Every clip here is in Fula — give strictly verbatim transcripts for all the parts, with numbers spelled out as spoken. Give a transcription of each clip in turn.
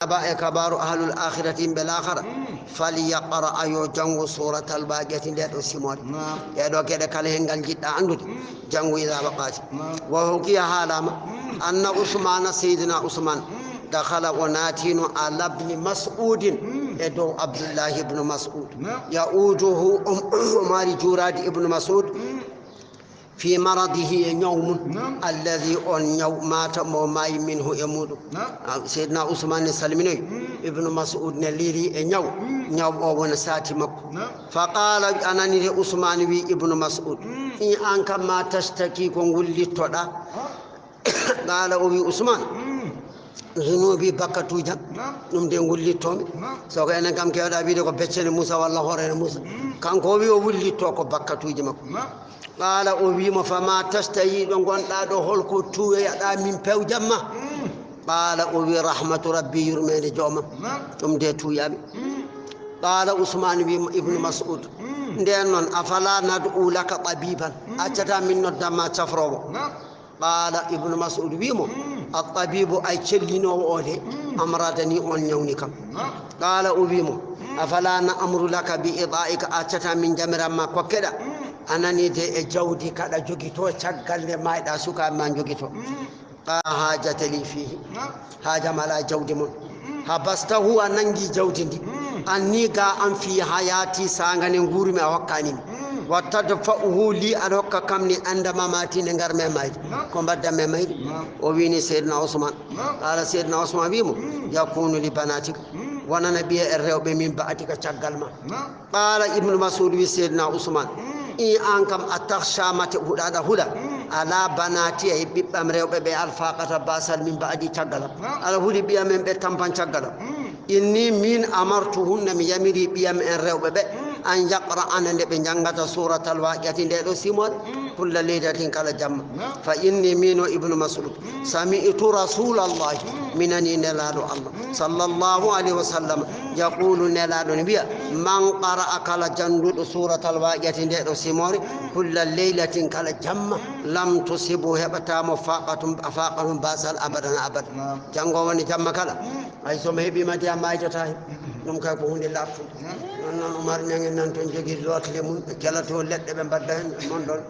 Aba e kabaaru ahlul akhirati, yimɓe laakara. Falyaqra, a yo janngu suratal waqi'ati, nde ɗo simoore. Ɗee ɗo geɗe kala hen ngal njiɗɗa anndude, janngu iza waqa'ati. Wa hukiya, haalama, anna Usmana, Seydina Usman, dakhala, o naatino, ala ibni Mas'udin, e dow Abdullahi ibnu Mas'ud. Ya'uduhu, o mari juuraade ibnu Mas'ud, fi maradihi, e ñaw mum, alladhi, on ñaw, mata, mo maayi, minhu, e muɗum. Ah, Seydina Usman ne salminoy, ibnu Mas'ud ne liri e ñaw, ñaw o wona saati makko. Fa qala, a nani de Usman wi ibnu Mas'ud, in an kam ma tashtaki, ko ngullittoɗa? Qala, o wi Usman, zunubi, bakkatuujam, ɗum de ngullittomi. So ko enen kam kewɗa wiide ko beccene Musa walla hoorere Musa. Kanko o wi o wullitto ko bakkatuuji makko. Qala, o wi mo, fama tashtahi, ɗo gonɗa ɗo, holko tuwoyaɗa min pewjam ma? Qala, o wi, rahmatu rabbi, yurmende joomam. Ɗum de tuwoyami. Qala Usman wi mo, ibnu Mas'ud, nden noon, afala nad'u laka tabiban, accata min noddan ma cafroowo? Qala ibnu Mas'ud wi mo, at-tabibu, ay cellinoowo o de, amradani, on ñawni kam. Qala, o wi mo, afala na'muru laka bi ita'ika, accata min jamiran ma kokkeɗa? A nani de e jawdi kaɗa jogito, caggal nde mayɗa sukaaɓe ma jogito. Qala, hajata li fihi, haajam ala jawdi mon. Habastahu, a nangi jawdi ndi. Anni, ga an, fi hayati, sangane nguurumi a hokkani mi. Wa tadfa'uhu li, aɗa hokka kam ni anda mamati, nde ngarmi e mayde. Ko mbaddanmi e mayde? O wini Seydina Usman. Qala Seydina Usman wi mo, yakunu li banatika, wonana ɓiye en rewɓe min ba'dika, caggal ma. Qala ibnu Mas'ud wi Seydina Usman, in an kam, a takhsha, mate huɗaɗa hula, ala banati, e ɓiɓɓam rewɓe ɓe, alfaqata, basal, min ba'di, caggal am. Aɗa huli ɓiyam en ɓe tampan caggal am. Inni, min, amartuhunna, mi yamiri ɓiyam en rewɓe ɓe, an yaqra'ana, nde ɓe janngata suratal waqi'ati, nde ɗo simoore, kulla laylatin, kala jamma. Fa inni, min o ibnu Mas'ud, sami'tu rasulallahi, mi nani nelaɗo Allah, sallallahu alayhi wa sallam, yaqulu, nelaɗo ne wiya, man qara'a, kala jannduɗo suratal waqi'ati, nde ɗo simoore, kulla laylatin, kala jamma, lam tusibu, heɓata mo faqatun, faqatun, basal, abadan, abada. Janngo woni jamma kala. Hay so mi heɓiima de, a maaydotaa heen. Ɗum kay ko huunde laaɓtunde. Noon, noon Umar Ñaŋ en nan toon jogii lootle mum, ɓe kelato leɗɗe, ɓe mbadda heen, ɓe mondon.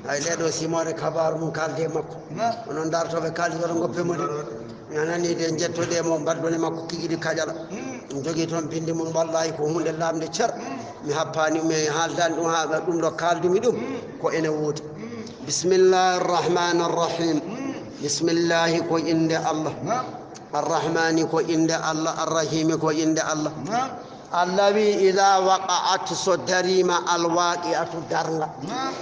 Hay ɗee ɗoo simoore kabaaru mum kaalde e makko. Onon ndartooɓe kaaldi wata ngoppe mo de. Mi nanii de, njettoɗee mo, mbaddon e makko kikiɗi kaƴala. Ɗum jogii toon binndi mum, wallaahi ko huunde laaɓnde cer. Mi happaani, mi haaldaani ɗum haa ɗum ɗo kaaldumi ɗum. Ko ene woodi. Bismillahi arrahmani arrahim. Bismillahi ko innde Allah. Arrahmani ko innde Allah, Arrahimi ko innde Allah. Naam. Allah wi, "Idha waqa'at", so dariima, "al-waqi'atu", darnga. Naam.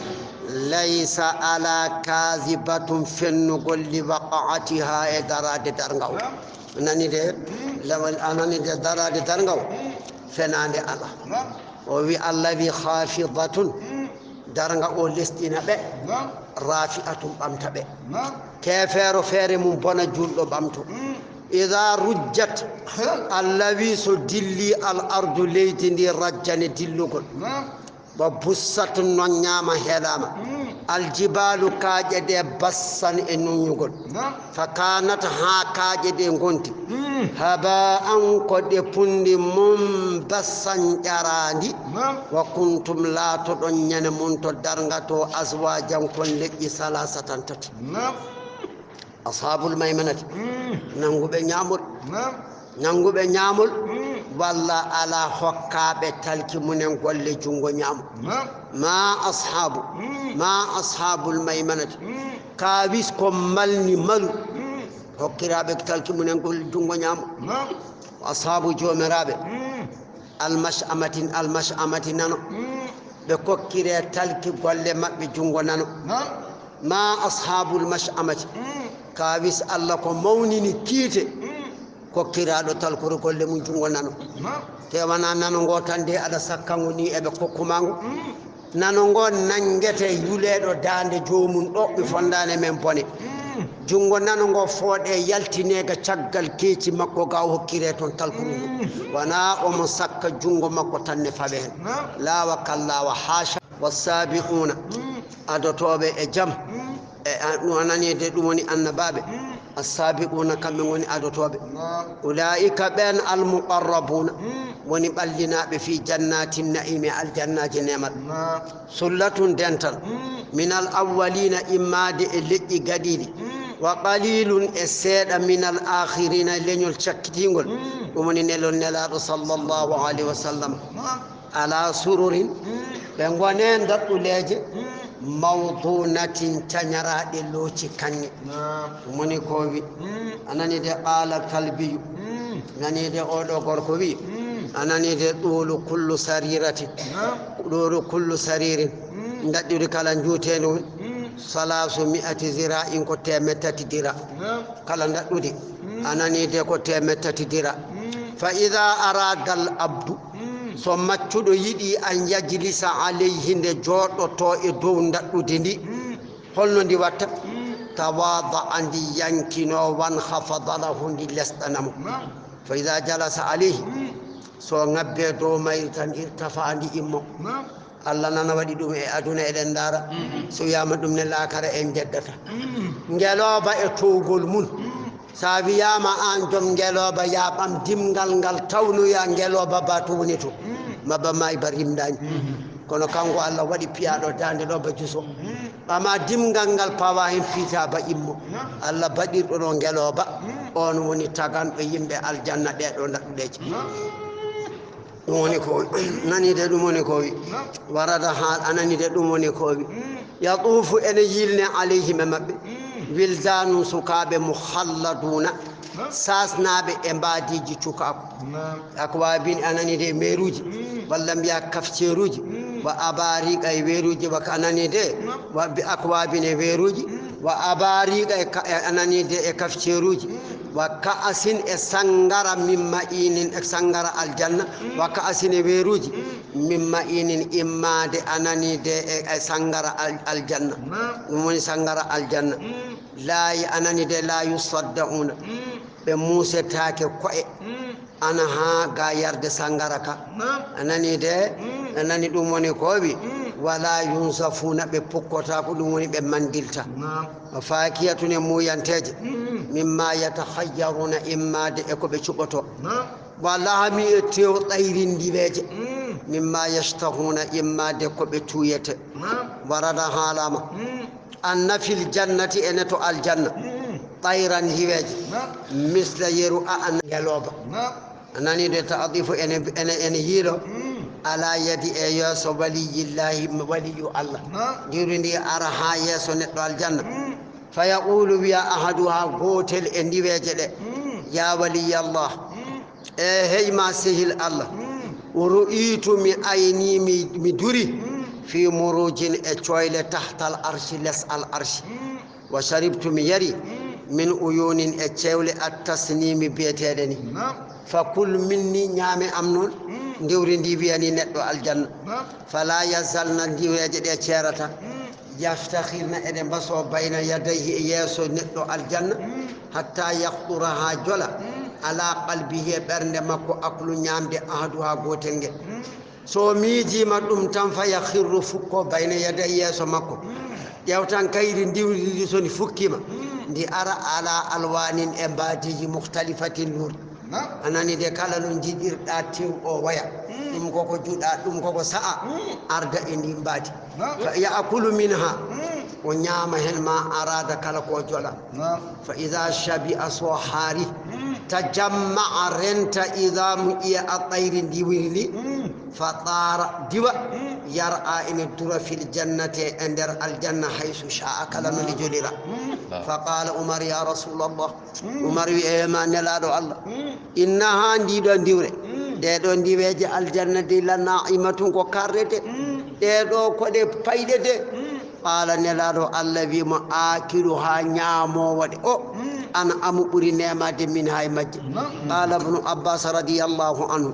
"Laysa ala kazibatun", fennugol, "li waqa'atiha", e daraade darnga o. Naam. Nani de, mm, lawal, a nani de, daraade darnga o, mm, fenaande ala. Naam. O wi, Allah wi, "Khafidatun", mm, darnga o lesɗina ɓe, naam, "rafi'atun", ɓamta ɓe. Naam. Keefeero feere mum bona, juulɗo ɓamto. Mm. "Idha rujjat", Allah wi, "so dilli al-ardu", leydi ndi, "rajjan", e dillugol. Naam. "Wa bussat", noññaama, heelaama. Mm. "Al-jibalu", kaaƴe ɗe, "bassan", e noññugol. Naam. "Fa kanat", haa kaaƴe ɗe ngonti. Mm. "Haba'an", ko ɗe punndi mum, "bassan", ƴaraandi. Naam. "Wa kuntum", laatoɗon ñande mum to darnga to, "azwajan", kon leƴƴi, "salasatan", tati. Naam. Ashabul maymanati. Mm. Nannguɓe ñaamol. Naam. Nannguɓe ñaamol. Mm. Walla ala hokkaaɓe talki mumen golle junngo ñaamo. Naam. Ma ashabu. Mm. Ma ashabul maymanati. Mm. Kaawis ko malni malu. Mm. Hokkiraaɓe talki mumen golle junngo ñaamo. Naam. Ashabu joomiraaɓe. Mm. Al-mash'amati, al-mash'amati nano. Mm. Ɓe kokkire talki golle maɓɓe junngo nano. Naam. Ma ashabul mash'amati. Mm. Kaawis Allah ko mawnini kiite. Mm. Kokkiraaɗo talkuru golle mum junngo nano. Naam. Te wonaa nano ngo tan de, aɗa sakka ngo ni eɓe kokku ma ngo. Mm. Nano ngo nanngete yuleeɗo daande joomum ɗo, mi fonndaani men bone. Mm. Junngo nano ngo fooɗe, yaltine ga caggal keeci makko ga, o hokkire toon talkuru ndu. Mm. Wonaa omo sakka junngo makko tan ne fawe heen. Naam. Laawa kallaawa, haasha. Wa sabiquna, mm, adotooɓe e jam. Mm. E a-, ɗum a nanii de, ɗum woni annabaaɓe. Mm. Assaabiquuna, kamɓe ngoni adotooɓe. Ulaa'ika ɓeen, almuqarrabuuna, woni ɓallinaaɓe fii jannaatin na'iimi, aljannaaji neemat. Sullatun, dental, minal awwaliina, immaade e leƴƴi gaɗiiɗi, wa qaliilun, e seeɗa, minal aakhiriina, e leñol cakkitiingol. Ɗum woni nelol Nelaaɗo sallallahu alayhi wa sallam. Ala sururin, ɓe ngone ndaɗɗuleeje, mawduunatin, cañaraaɗe looci kaŋŋe. Ɗum woni ko o wi. A nani de, qaala Kalbiyu. Nani de, oɗo gorko wi. A nani de, ɗuulu kullu sariratin. Ɗuulu kullu saririn. Ndaɗɗudi kala njuuteendi woni salaasu mi'ati zira'in, ko teemeɗɗe tati dira. Kala ndaɗɗudi. A nani de, ko teemeɗɗe tati dira. Fa idaa araada al abdu, so maccuɗo yiɗi an yajlisa alayhi, nde jooɗoto e dow ndaɗɗudi ndi, holno ndi watta? Tawaada, ndi yankino, wan khafada lahu, ndi lesɗana mo. Fa idaa jalasa alayhi, so ŋabbe dow mayri tan, irtafa, ndi immo. Allah nana waɗi ɗum e aduna, eɗen ndaara. So wiyaama ɗum ne, laakara en njeddata. Ngelooba e towgol mum. So a wiyaama aan joom ngelooba, yaa ɓam dimngal ngal, tawnoyaa ngelooba ba to woni to. Maba maay ba rimdaani. Kono kanko Allah waɗi piyaaɗo daande ɗo ba juso. Ɓama dimngal ngal, pawa heen piita ba immo. Allah baɗirɗo ɗo ngelooba, oon woni taganɗo yimɓe aljanna ɗee ɗo ndaɗɗuɗeeje. Ɗum woni ko o wi. Nani de, ɗum woni ko o wi. Warada, haa a nani de, ɗum woni ko o wi. Yatuufu, ene yiilne, alayhim, e maɓɓe, wildaanu, sukaaɓe, mukhalladuuna, saasnaaɓe e mbaadiiji cukaaku. Akwaabin, a nani de, e meeruuji, walla mbiya kafceeruuji, wa abaariiqa, e weeruuji, wa ka, a nani de, wa bi akwaabin, e weeruuji, wa abaariiqa, e ka-, e a nani de, e kafceeruuji, wa ka'asin, e sanngara, min ma'iinin, e sanngara aljanna, wa ka'asin, e weeruuji, min ma'iinin, immaade, a nani de, e, e sanngara al-, aljanna. Ɗum woni sanngara aljanna. Laa yu-, a nani de, laa yusaddauna. Ɓe muusetaake ko'e. Ana haa ga yarde sanngara ka. A nani de? A nani ɗum woni ko o wi? Wala yunsafuuna, ɓe pukkotaako, ɗum woni ɓe manndilta. Wa faakiyatun, e muuyanteeje. Mimma yatakhayyaruna, immaade e ko ɓe cuɓoto. Wa lahmi, e tew tayri ndiweeje. Mimma yashtahuuna, immaade ko ɓe tuuyete. Warada, haalaama. Anna fil jannati, ene to aljanna. Tayran, ndiweeje. Misla, yeru, a an, ngelooba. A nani de, ta'difu, ene, ene, ene yiilo. Ala yadi, e yeeso, waliyillahi, waliyu Allah. Ndiwri ndi ara haa yeeso neɗɗo aljanna. Fa yaqulu, wiya ahaduha, gootel e ndiweeje ɗe. Ya waliyallah. E hey ma sehil Allah. Ru'itu, mi ayni, mi, mi duri. Fi murujin, e coyle, tahtal arshi, les al arshi. Wa sharibtu, mi yari. Min uyunin, e cewle, at tasnimi, biyeteeɗe ni. Fa kul minni, ñaame am noon. Ndiwri ndi wiyani neɗɗo aljanna. Fala yazalna, ndiweeje ɗe ceerata. Yaftakhirna, eɗe mbaso, bayna yadayhi, e yeeso neɗɗo aljanna. Hatta yakhdura, haa jola. Ala qalbihi, e ɓernde makko, aklu, ñaamde, ahaduha, gootel ngel. So miijiima ɗum tan, fa yakhirru, fukko, bayna yadayhi, yeeso makko. Ƴeew tan kayri ndiwri ndi, so ndi fukkiima, ndi ara ala alwanin, e mbaadiiji, mukhtalifatin, luurɗi. A nani de, kala no njiɗirɗa tew o waya. Ɗum koko juɗa, ɗum koko sa'a, arda e ndi mbaadi. Fa ya'kulu minha, o ñaama heen ma arada, kala ko jola. Fa iza shabi'a, so haari, tajamma'a, renta, izamu, ƴiye, at tayri, ndiwri ndi. Fa taara, diwa, yar'a, ene dura, fil jannati, e nder aljanna, haysu sha'a, kala no ndi jolira. Fa qala Umar, ya Rasulallah, Umar wi, e ma Nelaaɗo Allah, innaha, ndiɗo ndiwre, ɗeɗo ndiweeje aljanna de, la na'imatun, ko karrete, ɗeɗo ko ɗe payɗe de. Qala, Nelaaɗo Allah wi mo, akiluha, ñaamoowo ɗe o, ana amu ɓuri neemaade minha, e majje. Qala Ibnu Abbas radiyallahu anhu,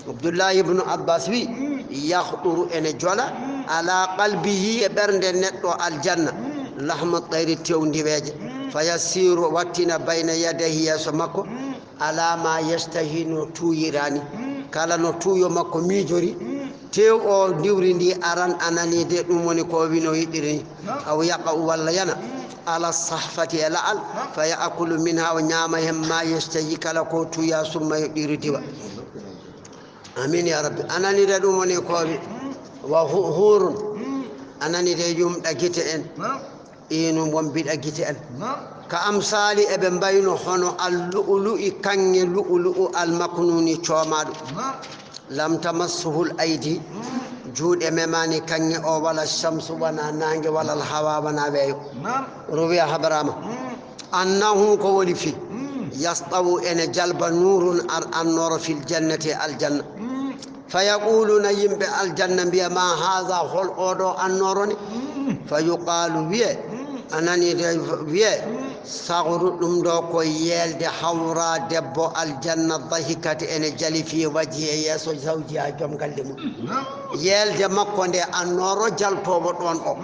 Abdullahi Ibnu Abbas wi, yakhduru, ene jola, ala qalbihi, e ɓernde neɗɗo aljanna, lahma tayri, tew ndiweeje. Fa yasiru, wattina, bayna yadayhi, yeeso makko, ala ma yashtahi, no tuuyirani. Kala no tuuyo makko miijori, tew o ndiwri ndi aran, a nani de, ɗum woni ko wino yiɗiri ni. Aw yaqa'u, walla yana, Ala sahfati e la'al, fa ya'kulu minha, o ñaama hen ma yashtahi, kala ko tuya, summa yudiru diwa. Amin ya rabbi. Anani de ɗum woni koowi. Wa hu-, hurun. Anani de yumɗa gite en. Inum wombiɗa gite en. Ka amsali eɓe mbayno hono al lu'lu'i, kaŋŋe lu'lu'u al maknuni coomaɗo. Lam tamassuhul aydi, juuɗe memani kaŋŋe o, wala shamsu, wana naange, wala al hawa, wana weeyo. Ruwiya habrama. Annahu, ko woni fi, yastawu, ene jalba, nurun, al annoro, fil jannati, aljanna. Fa yaquluna, yimɓe aljanna mbiya, ma haza, hol oɗo annoro ne? Fa yuqalu, wiye, anani de, wiye, sahru, ɗum ɗo ko yeelde hawra debbo aljanna, dahikat, ene jali, fi wajhi, e yeeso zawjiha, joom galle mum. Yeelde makko nde annoro jaltowo ɗon o,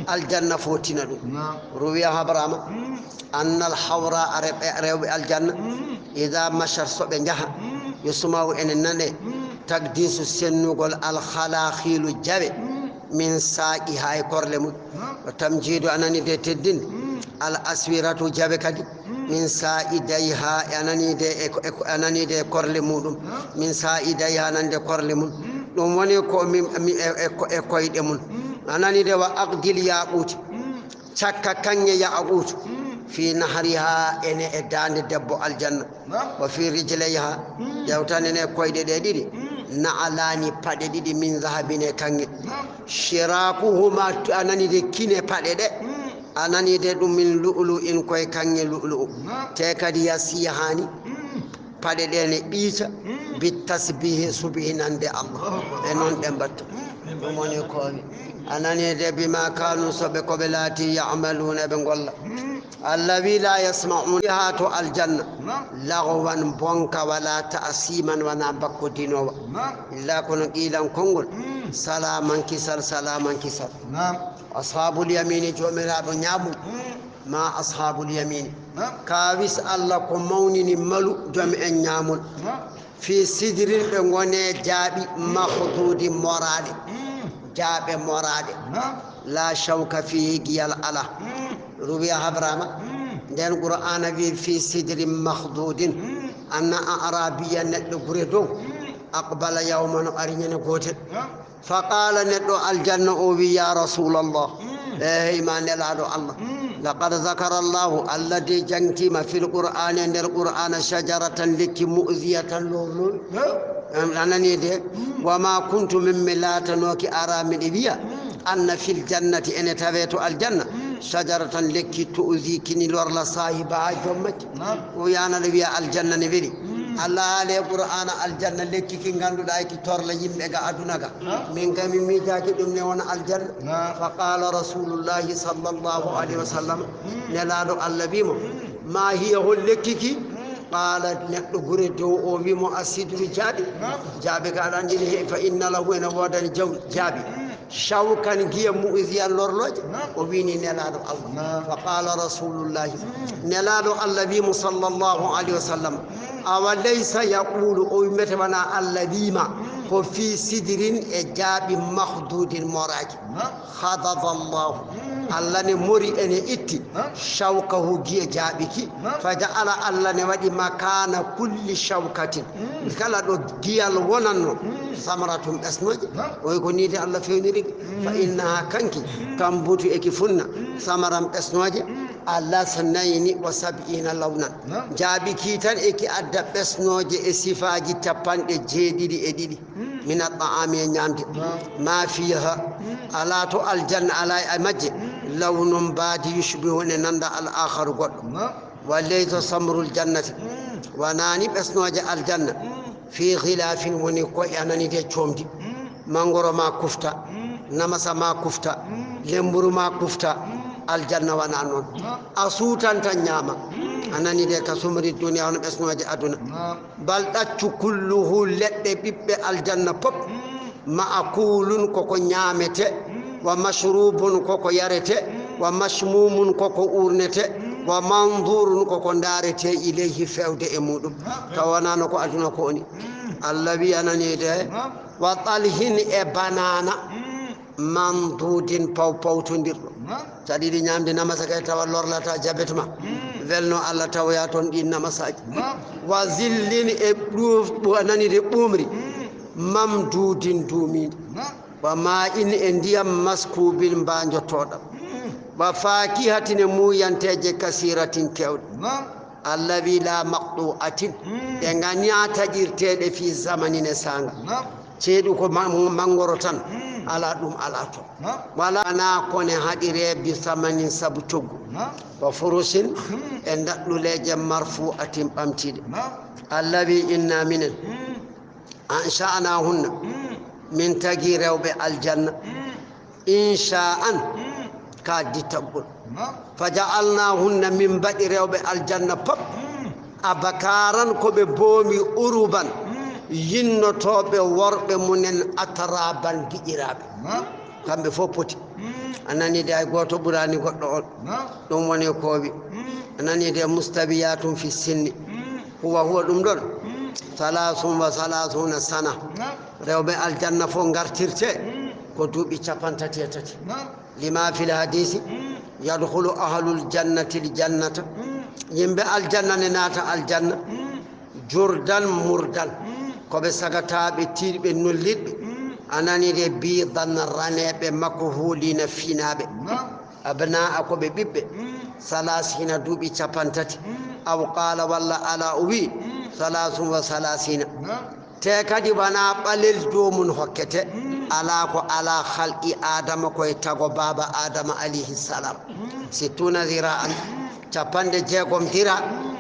aljanna fo tina ɗum. Ruwiya habrama. Annal hawra, rewɓe, rewɓe aljanna, ida mashat, so ɓe njaha, yusma'u, ene nane, takdisu, sennugol, al khalakhilu, jawe, min sa'iha, e korle mum. O tamjidu, anani de teddin, al aswiratu, jawe kadi, min sa'idaiha, e anani de e ko-, e ko-, anani de e korle muɗum, min sa'idaiha, anani de korle mum. Ɗum woni ko mi, mi, e, e ko-, e koyɗe mum. Anani de wa aqdil yaquti, cakka kaŋŋe yaqutu, fi nahriha, ene e daande debbo aljanna, wa fi rijlayha, ƴewtanene koyɗe ɗe ɗiɗi, na'alani, paɗe ɗiɗi, min zahabin, e kaŋŋe. Shirakuhuma, anani de kine paɗe ɗe, anani de ɗum min lu'lu'in, koye kaŋŋe lu'lu'u. Te kadi yasihani. Paɗe ɗe ne ɓiita, bi tasbihi, subhinande Allah. E noon ɗe mbatta. Ɗum woni ko woni. Anani de bima kanu, soɓe ko ɓe laati, ya'maluna, ɓe ngolla. Allawi la yasma'una, haa to aljanna, lagwan, bonka, wala ta'siman, wana bakko dinowa. Illa kono qilan konngol, salaman kisal, salaman kisal. Ashabul yamini, jomiraɗo ñaamul. Ma ashabul yamini. Naam. Kaawis Allah ko mawnini malu joom en ñaamol. Naam. Fi sidrin, ɓe ngone jaaɓi, makhdudin, moraaɗe. Mm. Jaaɓe moraaɗe. Naam. La shawka fihi, giyal ala. Mm. Ruwiya habrama. Mm. Nden Qur'aana wi fi sidrin makhdudin. Mm. Anna a'rabiya, neɗɗo gure dow. Mm. Aqbala yawman, o ari ñande gootel. Naam. Fa qala, neɗɗo aljanna o wi, ya Rasulallah, mm, e hey ma Nelaaɗo Allah, mm, laqad zakara Allahu, Allah de jangtima fil Qur'ani, e nder Qur'ana, shajaratan, lekki, mu'ziyatan, lorlowi. He? An-, anani de, mm, wa ma kuntu, min mi laatanooki ara miɗe wiya, mm, anna fil jannati, ene tawe to aljanna, mm, shajaratan, lekki, tu'zi, kini lorla, saahibaha, joom makki. Naam. O yana ɗo wiya aljanna ne weli. Mm. Allah haali e Qur'ana aljanna lekki ki ngannduɗaa e ki torla yimɓe ga aduna ga. Naam. Min kam mi miijaaki ɗum ne wona aljanna. Naam. Fa qala rasulullahi sallallahu alayhi wa sallam, mm, Nelaaɗo Allah wi mo, mm, ma hiya, hol lekki ki? Mm. Qala, neɗɗo gure dow o wi mo, asidru, jaaɓi. Naam. Jaaɓi ka aɗa anndi ne, he, fa inna lahu, ene woodani jaw-, jaaɓi. Mm. Shawkan, giya, mu'ziyan, lorlooje. Naam. O wini Nelaaɗo Allah. Naam. Fa qala rasulullahi. Mm. Nelaaɗo Allah wi mo sallallahu alayhi wa sallam. Mm. Awa laysa yaqulu, o wimmete wona Allah wi ma. Mm. Ko fi sidrin, e jaaɓi, makhdudin, moraaki. Naam. Khadada Allahu. Mm. Allah ne mori ene itti. Naam. Shawkahu, giya jaaɓi ki. Naam. Fa ja'ala, Allah ne waɗi makana kulli shawkatin. Mm. Kala ɗo giyal wonanno, mm, samratun, ɓesnooje. Naam. O wi ko nii de Allah fewniri. Mm. Fa innaha, kanki, mm, tambutu, eki funna, mm, samaran, ɓesnooje, mm, ala sanayni wa sab'ina lawnan. Naam. Jaaɓi ki tan eki adda ɓesnooje e sifaaji cappanɗe jeeɗiɗi e ɗiɗi. Mm. Min at-ta'ami, e ñaamde. Naam. Ma fiha, mm, ala to aljanna, ala e majje, mm, lawnun mbaadi yushbihu, ne nanda al akharu, goɗɗo. Naam. Wa laysa samrul jannati, mm, wonani ɓesnooje aljanna, mm, fi ghilafin, woni ko e anani de coomdi. Mm. Mangoro ma kufta, mm, namasa ma kufta, mm, lemburu ma kufta, mm, aljanna wona noon. Naam. A suutanta ñaama. Mm. Anani de ka sumri duniya, hono ɓesnooje aduna. Naam. Bal ɗaccu kulluhu, leɗɗe ɓiɓɓe aljanna pop. Mm. Ma'kulun, koko ñaamete, mm, wa mashrubun, koko yarete, mm, wa mashmumun, koko uurnete, mm, wa manzurun, koko ndaarete, ilayhi, fewde e muɗum. Naam. Taw wonano ko aduna ko woni. Mm. Allah wi anani de, naam, wa talhin, e banana, mm, mamdudin, paw pawtondirɗo. Naam. Sa ɗiɗi ñamde namasa kay tawa lorlata jabet ma. Welno Allah tawoya toon ɗin namasaaji. Wa zillin e ɗuuf-, ɓu-, a nani de ɓuumri. Mamdudin duumiindi. Wa ma'in e ndiyam maskubin mbaanjotooɗam. Wa fakihatin e muuyanteeje kasiratin keewɗe. Allah wi la maqtu'atin. Ɗe ngani a taƴirteeɗe fi zamanin e saanga. Ceeɗu ko ma-, mangoro tan. Alaa ɗum, alaa to. Wala na kone haɗire bi samanin sabu coggu. Wa furusin e ndaɗɗuleeje marfu'atin ɓamtiiɗe. Allah wi inna minen. Ansha'nahunna. Min tagi rewɓe aljanna. Insha'an ka dittagol. Faja'alnahunna min mbaɗi rewɓe aljanna pop. Abakaran ko ɓe boomi uruban. Yinnotooɓe worɓe munen atraban giƴiraaɓe. Kamɓe fof poti. A nani de hay gooto ɓuraani goɗɗo on. Ɗum woni koowi. A nani de mustawiyatum fi sinni. Huwa, huwa ɗum ɗon. Salasun wa salasuna sana. Rewɓe aljanna fof ngartirte ko duuɓi capantati e tati. Lima fil hadisi, yadkhulu ahlul jannati l jannata. Yimɓe aljanna ne naata aljanna. Jurdan murdan. Ko ɓe sagataaɓe, tiiɗɓe, nollitɓe. A nani de biidan raneeɓe, makhuliina finaaɓe. Abnaa ko ɓe ɓiɓɓe. Salasina duuɓi capantati. Aw qaala walla ala o wi. Salasun wa salasina. Te kadi wona ɓalel dow mum hokkete. Alaa ko alaa halqi Adama koye tago baaba Adama alayhi salam. Sittuna zira'an. Capanɗe jeegom dira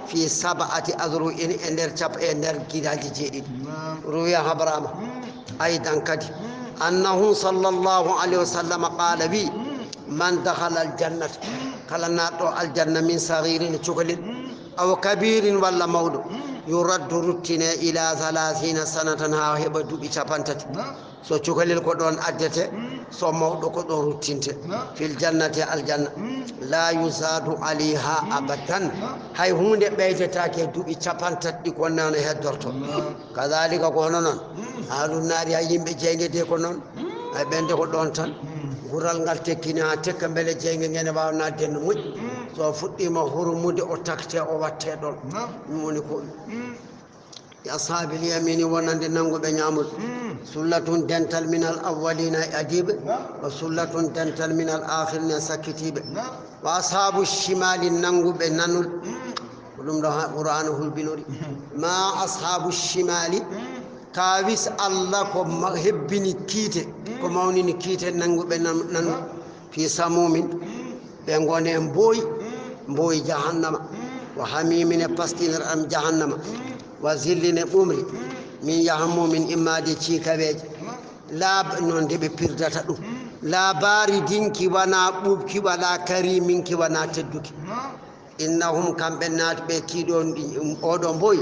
fi sab'ati azru'in e nder cap-, e nder gidaaji jeeɗiɗi. Ruwiya habrama. Aydan kadi. Annahu sallallahu alayhi wa sallam qala wi, man dakhala al jannata. Kala naatɗo aljanna min saghirin cukalel. Aw kabirin walla mawɗo. Yuraddu ruttine ila thalathina sanatan ha heɓa duuɓi capantati. So cukalel ko ɗon addete, so mawɗo ko ɗon ruttinte. Fil jannati aljanna. La yuzadu alayha abadan. Hay huunde ɓeydetaake duuɓi capantati ɗi ko noon heddorto. Kadhalika ko hono noon. Ahlun naari hay yimɓe jeynge de ko noon. Hay ɓen de ko ɗon tan. Gural ngal tekkini ha tekka mbele jeynge ngene waawa naatde no moƴƴi. So fuɗɗiima hurmude o takte o watte ɗon. Ɗum woni ko. Li ashaabil yamini wonande nannguɓe ñaamol. Sullatun dental minal awwalina e adiiɓe. Wa sullatun dental minal akhirina e sakkitiiɓe. Wa ashaabu shimali nannguɓe nanol. Ko ɗum ɗo ha Qur'aana hulɓinori. Ma ashaabu shimali. Kaawis Allah ko ma-, hebbini kiite, ko mawnini kiite nannguɓe nan-, nanol. Fi samumin, ɓe ngone mbooyi, mbooyi jahannama. Wa hamimin e pastinir am jahannama. Wa zillin e ɓumri. Min yahamumin immaade ciikaweeje. Laa noon de ɓe pirdata ɗum. Laa baridin ki wona ɓuuɓki, wala karimin ki wona tedduki. Innahum, kamɓe naatɓe kiiɗo, oɗo mboy.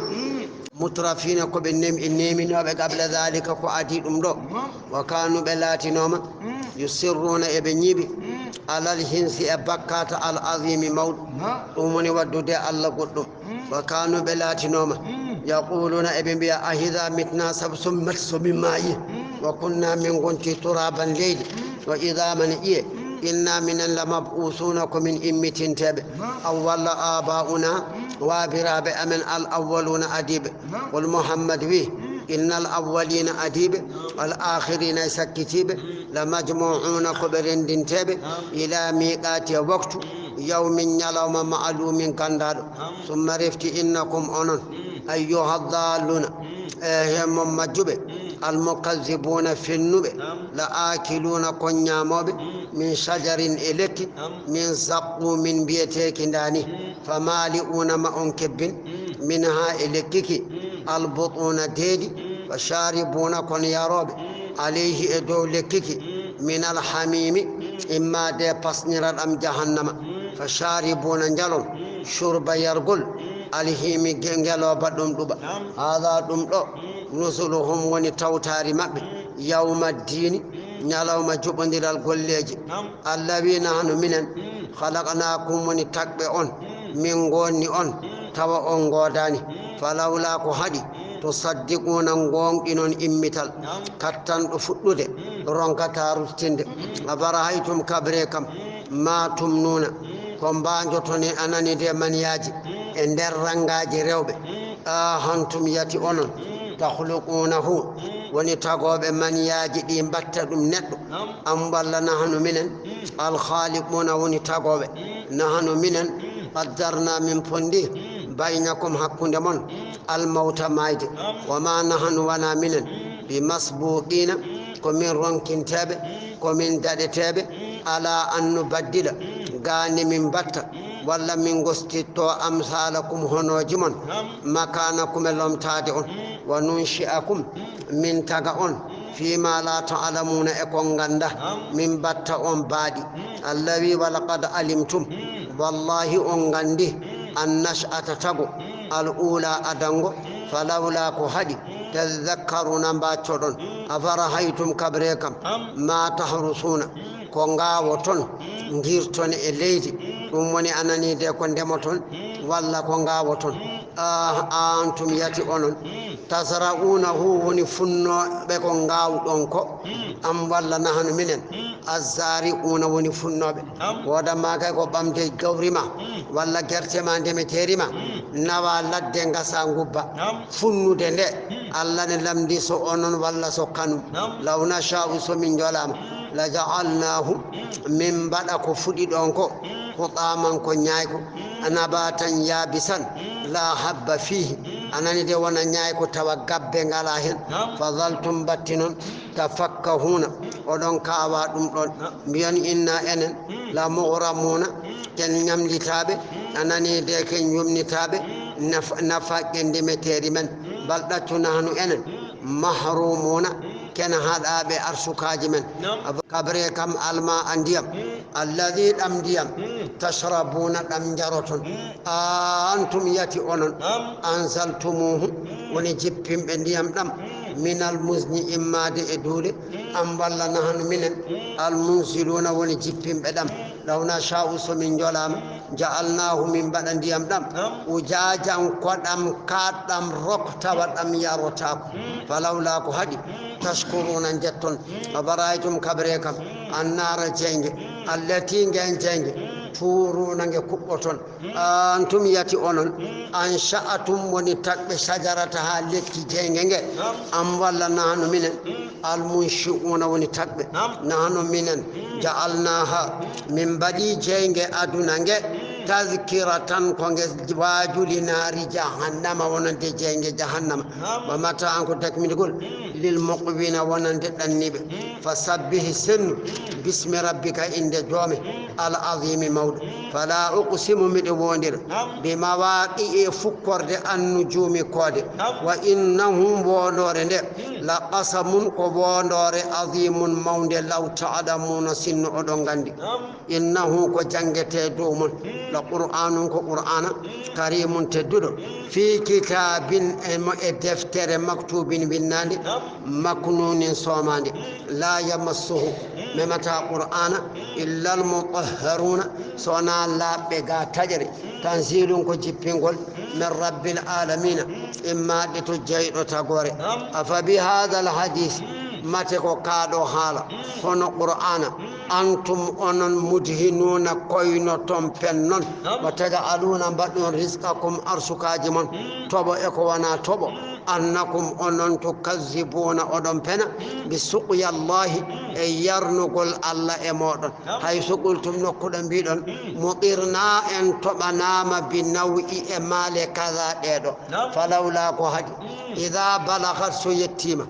Mutrafina, ko ɓe nem-, neminooɓe qabla dhalika, ko adii ɗum ɗo. Wa kanu, ɓe laatinooma, yusirruna, eɓe ñiiɓi, alal hinsi, e bakkata al azimi mawɗo. Ɗum woni waddude Allah goɗɗum. Wa kanu, ɓe laatinooma, yaquluna, eɓe mbiya, a idha mitna, sabu so min, so min maayi, wa kunna, min ngonti turaban, leydi, wa idhaman, ƴiye, inna minen la mab'usuna, ko min immitinteeɓe. Aw walla aba'una, waabiraaɓe amen al awwaluna adiiɓe. Qul Muhammad wi, innal awwalina adiiɓe, wal akhirina e sakkitiiɓe, la majmu'una ko ɓe renndinteeɓe, ila miqati e waktu, yawmin ñalawma ma'lumin ganndaaɗo. Summa refti innakum onon, ayyuha dalluna, e heen mon majjuɓe, almukazzibuna fennuɓe, la akiluna kon ñaamooɓe, min shajarin e lekki, min zaqqumin mbiyeteeki ndaani, fa mali'una ma on kebbin, minha e lekkiki, albutuna deedi, fa sharibuna kon yarooɓe, alayhi e dow lekkiki, min alhamimi, immaade pasniraɗam jahannama, fa sharibuna njalon, shurba yargol, alhimi ge-, ngelooba ɗum ɗuɓa. Hada ɗum ɗo, nusuluhum woni tawtaari maɓɓe, yawma ddiini, ñalawma joɓondiral golleeji. Allah wi, nahnu minen, khalaqnakum woni tagɓe on, min ngoonni on, tawa on ngoodaani. Falawla ko haɗi, tusaddiquna ngoonɗinon immital, kattanɗo fuɗɗude, ronkata ruttinde. Afarahaytum kabre kam, Ma tumnuna, ko mbajoton e anani de maniyaaji e nder rangaaji rewɓe. A hantum yati onon, takhluqunahu, woni tagooɓe maniyaaji ɗi mbatta ɗum neɗɗo. Am walla nahnu minen, al khaliquna, woni tagooɓe. Nahnu minen, qaddarna, min pondi, baynakum, hakkunde mon, al mawta, maayde. Wa ma nahnu, wana minen, bi masbuqina, ko min ronkinteeɓe, ko min daɗeteeɓe, ala an nubaddila, gaani min mbatta, walla min gostitto, amsalakum, honooji mon, makanakum, e lomtaade on, wa nunshi'akum, min taga on, fima la ta'lamuna, e ko ngannda, min mbatta on baaɗi. Allah wi, walaqad alimtum, wallahi on nganndi, an nash'ata, tago, al ula, adango, falawla, ko haɗi, tadhakkaruna, mbaccoɗon. Afarahaytum, kabre kam, ma tahrusuna, ko ngawoton, ngirton e leydi, ɗum woni anani de ko ndemoton, walla ko ngawoton. A antum yati onon, tasra'unahu, woni funnooɓe ko ngaawɗon ko, am walla nahnu minen, azzari'una, woni funnooɓe. Woodan ma kay ko ɓamde gawri ma, walla gerte ma, ndemeteeri ma, nawa ladde, ngasa, ngubba. Funnude nde, Allah ne lamndi so onon walla so kanum. Law nasha'u, so min njolaama, la ja'alnahu, min mbaɗa ko fuɗi ɗon ko, hutaaman, ko ñaayko, nabatan yabisan, la habba fihi, anani de, wona ñaayko tawa gabbe ngala hen. Fa zaltum, mbatti noon, tafakkahuna, oɗon kaawa ɗum ɗon, mbiyon, inna, enen, la mughramuna, ken ñamlitaaɓe, anani de, ken yomnitaaɓe, naf-, nafaqqe ndemeteeri men, bal ɗaccu, nahnu, enen, mahrumuna, ken haɗaaɓe arsukaaji men. Kabre kam, alma, a ndiyam, alladhi, ɗam ndiyam, tashrabuna, ɗam njaroton. A antum yati onon, anzaltumuhu, woni jippinɓe ndiyam ɗam, minal muzni, immaade e duule, am walla nahnu minen, al munziluna, woni jippinɓe ɗam. Law nasha'u, so min njolaama, ja'alnahu, min mbaɗa ndiyam ɗam, ujajan, ko ɗam kaaɗɗam rok, tawa ɗam yarotaako. Falawla, ko haɗi, tashkuruna, njetton. Afara'aytum, kabre kam, annara, jeynge, allati, ngen jeynge, turuna, nge kuɓɓoton. Antum yati onon, ansha'atum, woni tagɓe, shajarataha, lekki jeynge nge, am walla nahnu minen, al munshi'una, woni tagɓe, nahnu minen, ja'alnaha, min mbaɗi jeynge aduna nge, tazkiratan, ko nge waajuli, naari jahannama, wonande jeynge jahannama, wa mata'an, ko dakmingol, lil muqwina, wonande ɗanniiɓe. Fa sabbihi, sennu, bismi rabbika, innde joome, al azimi, mawɗo. Fala uqsimu, miɗo woondira, bi mawaqi'i, fukkorde, an nujumi, koode. Wa innahu, woondoore nde, la qasamun, ko woondoore, azimun, mawnde, law ta'lamuna, sinno oɗon nganndi. Innahu, ko janngete dow mon, la qur'anun, ko qur'ana, karimun, tedduɗo, fi kitabin, e mo, e deftere, maktubin, winnaande, maknunin, soomaande. La yamassuhu, memata qur'ana, illa al mutahharuna, so wona laaɓɓe ga taƴre. Tanzilun, ko jippingol, min rabbil alamina, immaade to jeyɗo tagore. Afa bi hadha al hadith, mate ko kaɗo haala, hono qur'ana, antum, onon, mudhinuna, koynoton, pennon, wa taj'aluna, mbaɗɗon, rizqakum, arsukaaji mon, toɓo e ko wona toɓo, annakum, onon, tukazzibuna, oɗon pena, bi suqyallahi, e yarnugol Allah e moɗon, haysu qultum, nokkuɗo mbiɗon, mutirna, en toɓanama, bi nawi, e maale, kaza, ɗeɗo. Falawla, ko haɗi, idha balagat, so yettima,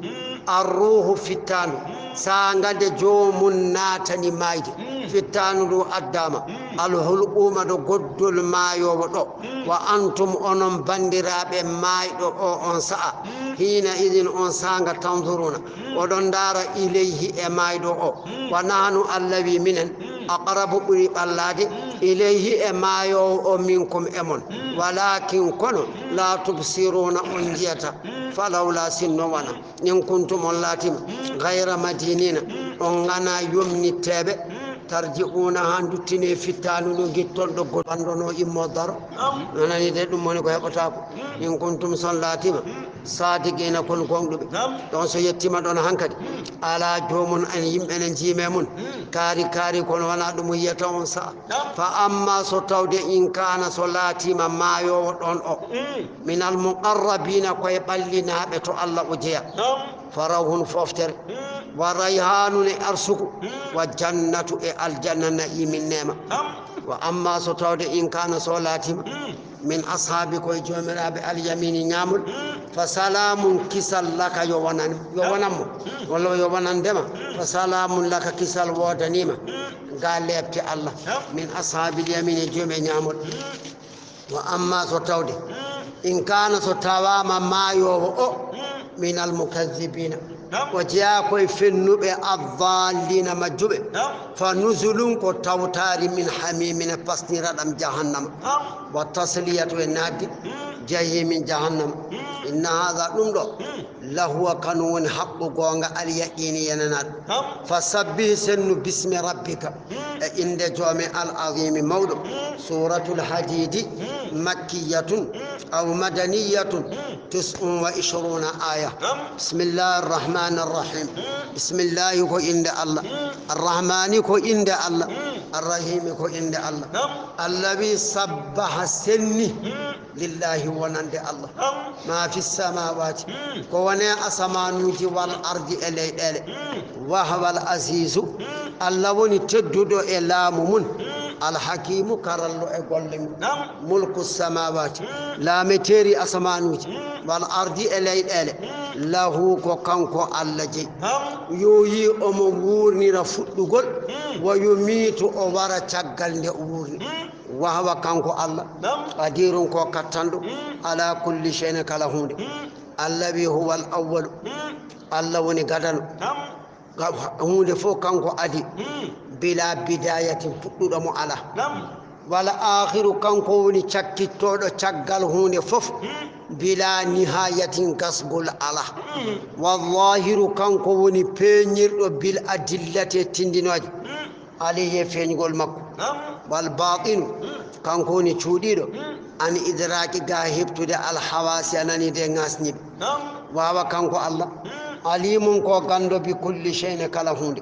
arruhu, fittandu, sanga nde joomum naatani mayde, fittandu ndu addama, alhulquma, ɗo goddol maayowo ɗo, wa antum, onon bandiraɓe mayɗo o, on sa'a, hina idin, on sanga, tanzuruna, oɗon ndaara, ilayhi, e mayɗo o, wa nahnu, Allah wi, minen, aqrabu, ɓuri ɓallade, ilayhi, e maayowo o, minkum, e mon, walakin, kono, la tubsiruna, on jiyata. Falawla, sinno wona, in kuntum, on laatima, gayra madinina, on ngana yomnitteɓe, Tarji'uuna, haa nduttine fittaandu ndu ngitton ɗo goɗɗo bandono immo daro. Nanani de, ɗum woni ko heɓotaako. In kuntum, son laatima, saadiqiina, kon gonɗuɓe. Ɗon so yettima ɗon hankadi. Ala joomum en yimɓe ne njiime mun. Kaari kaari, kono wona ɗum yiyata on sa'a. Fa amma so tawde in kaana so laatima maayoowo ɗon o. Minal muqarrabiina, ko e ɓallinaaɓe to Allah o jeya. Fa rawhun foftere. Wa rayhaanun e arsuku. Wa jannatu e aljanna na'iimin neema. Wa amma so tawde in kaana so laatima. Min ashaabi ko e joomiraaɓe alyamini ñaamol. Fa salaamun kisal laka yo wonan, yo wonan mo. Walla yo wonan ndema. Fa salaamun laka kisal woodaniima. Ga leepte Allah. Min ashaabil yamini e joomi e ñaamol. Wa amma so tawde. In kaana so tawaama maayoowo o. Minal mukazzibiina. O jeyaa koye fennuɓe, addaalliina majjuɓe. Fa nuzulun ko tawtaari min hamiimin e pasniraɗam jahannama. Wa tasliyatu e naatde jahiimin jahannama. Inna haada ɗum ɗo. Lahuwa kanu woni haqqu goonga alyaqiini yenanaaɗo. Fa sabbih sennu bismi rabbika. E innde joome al azimi mawɗo. Suuratul Hadiidi makkiyatun aw madaniyatun. Tis'un wa ishruuna aaya. Bismillahi arrahmani arrahim. Bismillahi ko innde Allah. Arrahmani ko innde Allah. Arrahimi ko innde Allah. Allah wi sabbaha senni. Lillahi wonande Allah. Ma fi samawati. Ko wone asamanuji wal ardi e leyɗele. Wahwal azizu. Allah woni tedduɗo e laamu mun. Alhakimu karallo e golle mun. Mulku samawati. Laameteeri asamanuji. Wal ardi e leyɗele. Lahu ko kanko Allah jeyi. Yo yi omo wuurnira fuɗɗugol. Wa yumiitu o wara caggal nde o wuurni. Wahwa kanko Allah. Qadirun ko kattanɗo. Ala kulli shay'in kala hunde. Allah wi huwal awwalu. Allah woni gadano. Ga-, huunde fof kanko adi. Bila bidayatin, puɗɗuɗo mo alaa. Wal aakhiru, kanko woni cakkittooɗo caggal huunde fof. Bila nihayatin, gasgol alaa. Wal zaahiru, kanko woni peeñirɗo bil adillati, e tindinooje. Alayhi, e feeñgol makko. Wal baatinu, kanko woni cuuɗiiɗo. An idraaki, ga heɓtude al hawaasi, a nani de, ŋaasniiɓe. Waawa kanko Allah. Alimun ko ganndo bi kulli shay'in, kala huunde.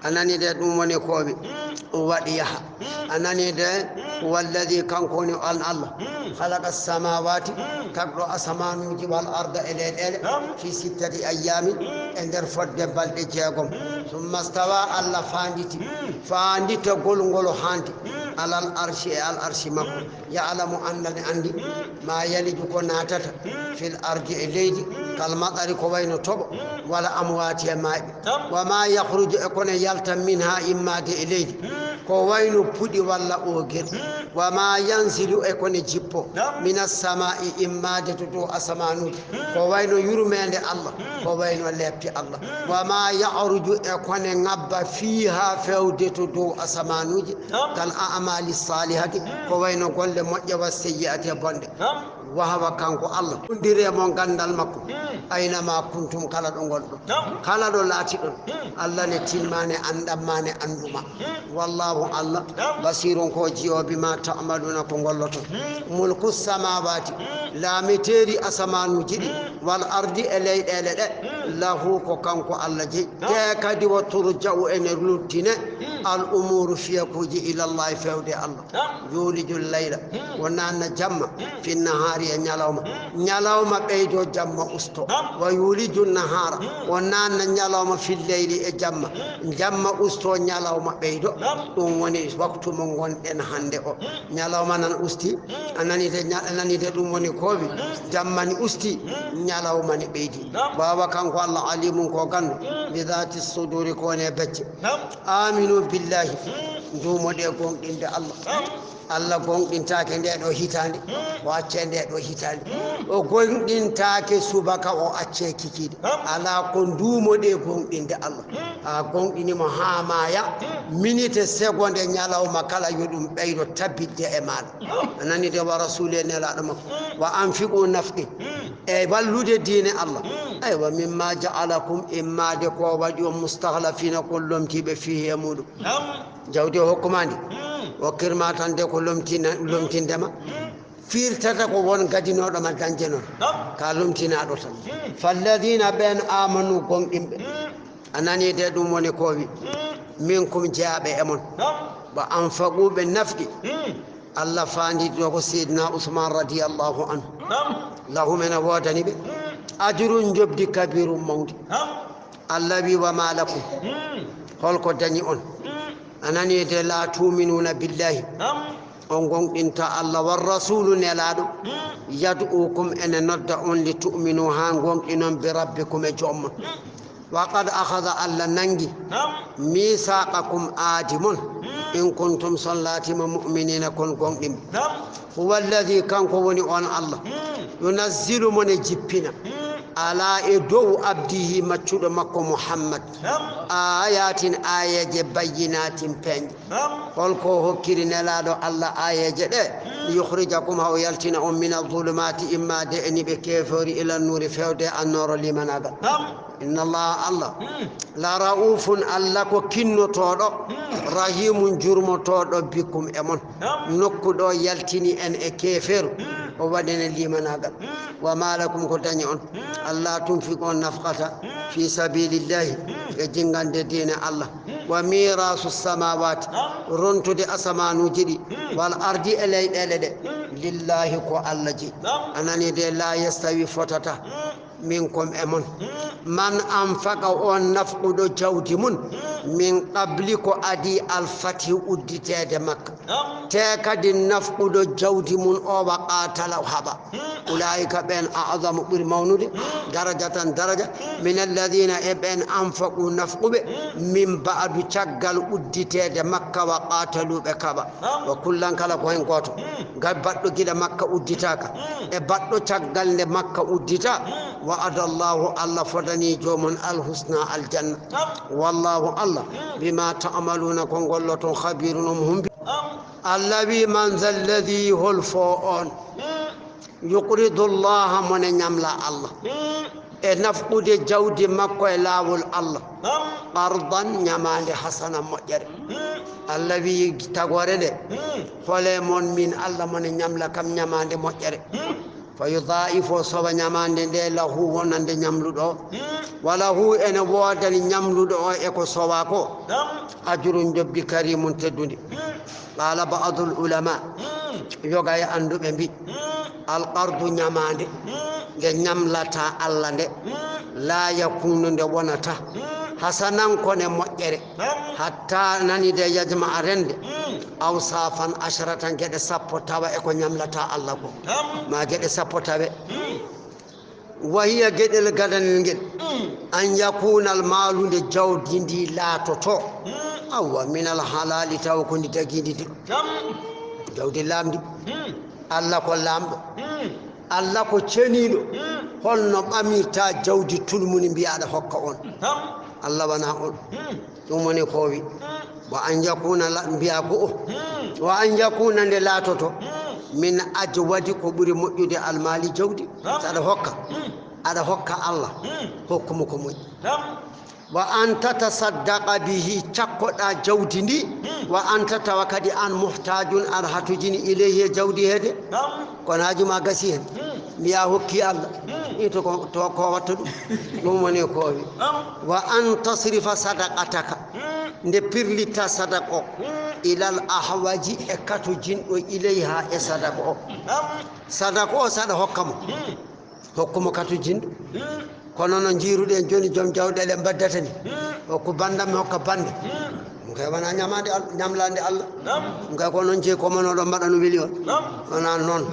A nani de, ɗum woni ko wi waɗi yaha. A nani de, walladi, kanko woni on Allah. Khalaqa samawati, tagɗo asamanuuji, wal arda e leyɗeele, fi sittati ayyamin, e nder fodde balɗe jeegom. Summa stawa, Allah faanditi, faanditagol ngol haandi, alal arshi, e al arshi makko. Ya'lamu, Allah ne anndi, ma yaliju, ko naatata, fil ardi, e leydi, kal matsari, ko wayno toɓo, wala amwaati, e maayɓe. Wa ma yakhruju, e ko ne yalta, minha, immaade e leydi, ko wayno puɗi walla oogir. Wa ma yanzilu, e ko ne jippo, minas samaa'i, immaade to dow asamanuuji, ko wayno yurmeende Allah, ko wayno lepte Allah. Wa ma ya'ruju, e ko ne ŋabba, fiha, fewde to dow asamanuuji, kal a'mali salihati, ko wayno golle moƴƴe, wa sayyi'ati, e bonɗe. Wahaba kanko Allah, wondire mo ganndal makko. Ayna ma kuntum, kala ɗo ngonɗon, kala ɗo laatiɗon, Allah ne tinma, ne anndan ma, ne anndu ma. Wallahu, Allah, basirun ko jiyo, bima ta'maluna, ko ngolloton. Mulku samawati, laameteeri asamanuuji ɗi, wal ardi, e leyɗeele ɗe, lahu, ko kanko Allah jeyi. Te kadi, wa turja'u, ene luttine, al umuru, fiyakuuji, ilallahi, fewde Allah. Yuuliju layla, o naanna jamma, fi nahaari, e ñalawma. Ñalawma ɓeydo, jamma usto. Wa yuuliju nahaara, o naanna ñalawma, fi leyli, e jamma. Jamma usto, ñalawma ɓeydo. Ɗum woni waktu mo ngonɗen hannde o. Ñalawma nan usti, a nani de, ña-, a nani de, ɗum woni ko wi. Jamma ni usti, ñalawma ni ɓeydi. Waawa kanko Allah, alimun ko ganndo, bi dhati suduri, ko woni e becce. Aminu billahi, nduumoɗe gomɗinde Allah. Allah gomɗintaake nde ɗo hitaande, o accee nde ɗo hitaande. O gomɗintaake subaka, o accee kikiiɗe. Alaa, ko nduumoɗe gomɗinde Allah. A gomɗini mo haa maaya, minite, segonde, ñalawma kala, yo ɗum ɓeydo tabitde e maaɗa. A nani de, wa rasuli, e nelaaɗo makko. Wa anfiqu, nafqin. e wallude diine Allah. Aywa, mimma ja'alakum, immaade ko waɗi on mustahlafina, kon lomtiiɓe, fiihi, e muɗum. Jawdi o hokkuma ndi, okkirma tan de ko lomtina-, lomtinde ma. Firtata ko won gadinooɗo ma dañde noon. Ka lomtinaaɗo tan. Falladina, ɓen, amanu, gonɗinɓe. A nani de, ɗum woni ko wi. Minkum, jeyaaɓe e mon. Wa anfaqu, ɓe nafqi. Allah faandi ɗo ko Seydina Usman radiyallahu anhu. Lahum, ene woodani ɓe. Ajrun, njoɓdi, kabirun, mawndi. Allah wi, wa ma lakum. Holko dañi on? A nani de, la tu'minuna billahi. On gonɗinta Allah, war rasulu, nelaaɗo. Yad'ukum, ene nodda on, li tu'minu, haa gonɗinon, bi rabbikum, e joom mon. Wa qad akhadha, Allah nangi, mithaqakum, aadi mon, in kuntum, son laatima, mu'minina, kon gonɗinɓe. Huwa alladhi, kanko woni on Allah, yunazzilu, mo ne jippina, ala, e dow, abdihi, maccuɗo makko Muhammad, ayatin, aayeeje, bayyinatin, peeñɗe. Holko hokkiri nelaaɗo Allah aayeeje ɗe? Yukhrijakum, haa o yaltina on, mina zulumati, immaade e niɓe keefori, ila nuuri, fewde e annooro limanaagal. Inna Allah, Allah, la ra'ufun, Allah ko kinnotooɗo, rahimun, jurmotooɗo, bikum, e mon. Nokku ɗo yaltini en e keeferu, o waɗi en limanaagal. Wa ma lakum, ko dañi on, alla tunfiqu, on nafqata, fi sabilillahi, e jingande diine Allah. Wa mirasu samawati, rontude asamanuuji ɗi, wal ardi, e leyɗeele ɗe, lillahi, ko Allah jeyi. A nani de, la yastawi, fotata, minkum, e mon, man anfaqa, on nafquɗo jawdi mun, min qabli, ko adi, al fathi, udditeede Makka. Te kadi nafquɗo jawdi mun o, wa qatala, o haɓa. Ulaika, ɓen, a'zamu, ɓuri mawnude, darajatan, daraja, min alladhina, e ɓen, anfaqu, nafquɓe, min ba'du, caggal udditeede Makka, wa qatalu, ɓe kaɓa. Wa kullan, kala ko hen gooto, gal baɗɗo gila Makka udditaka, e baɗɗo caggal nde Makka uddita, wa'ada Allahu, Allah fodani joomum, al husna, aljanna. Wallahu, Allah, bima ta'maluna, ko ngolloton, khabirun, omo humpi. Allah wi, man zal ladhi, hol fo on, yuqridu Allaha, mo ne ñamla Allah, e nafqude jawdi makko e laawol Allah, qardan, ñamaande, hasana, moƴƴere. Allah wi, tagoore nde, hole mon min Allah mo ne ñamla kam ñamaande moƴƴere. Fa yudha'ifu, o sowa ñamaande nde, lahu, wonande ñamluɗo o. Wa lahu, ene woodani ñamluɗo o e ko sowa ko, ajrun, njoɓdi, karimun, teddundi. Qala ba'dul ulama, yoga e annduɓe mbi, al qardu, ñamaande, nde ñamlata Allah nde, la yakunu, nde wonata, hasanan, ko ne moƴƴere, hatta, nani de, yajma'a, rende, awsafan asharatan, geɗe sappo tawa e ko ñamlata Allah ko, ma geɗe sappo tawe. Wa hiya, geɗel gadanel ngel, an yakuna al maalu, nde jawdi ndi laatoto, awwa, min al halali, tawa ko ndi dagindi ndi. Jawdi lamndi. Allah ko lamɗo. Allah ko ceniiɗo. Holno ɓamirta jawdi tulmuni, mbiya aɗa hokka on? Allah wona on. Ɗum woni ko o wi. Wa an yakuna la-, mbiya ko o. Wa an yakuna, nde laatoto, min ajwadi, ko ɓuri moƴƴude, al maali, jawdi. Saɗa hokka, aɗa hokka Allah, hokkumo ko moƴƴi. Wa an tatasaddaqa bihi, cakkoɗa jawdi ndi, wa anta, tawa kadi an muhtajun, aɗa hatojini, ilayhi, e jawdi he de. Kono haaju ma gasi hen. Mbiya hokki Allah. Ito ko, to ko watta ɗum. Ɗum woni ko o wi. Wa an tasrifa sadaqataka, nde pirlitta sadaka o, ilal ahwaji, e katojinɗo, ilayha, e sadaka o. Sadaka o saɗa hokka mo, hokkumo katojinɗo. Kono no njiiruɗen jooni, joom jawɗeele mbaddata ni, hokku bandam, mi hokka bande. Ɗum kay wona ñamaande Al-, ñamlaande Allah. Ɗum kay ko noon jeyi, ko mono ɗo mbaɗa no weli on. Wona noon.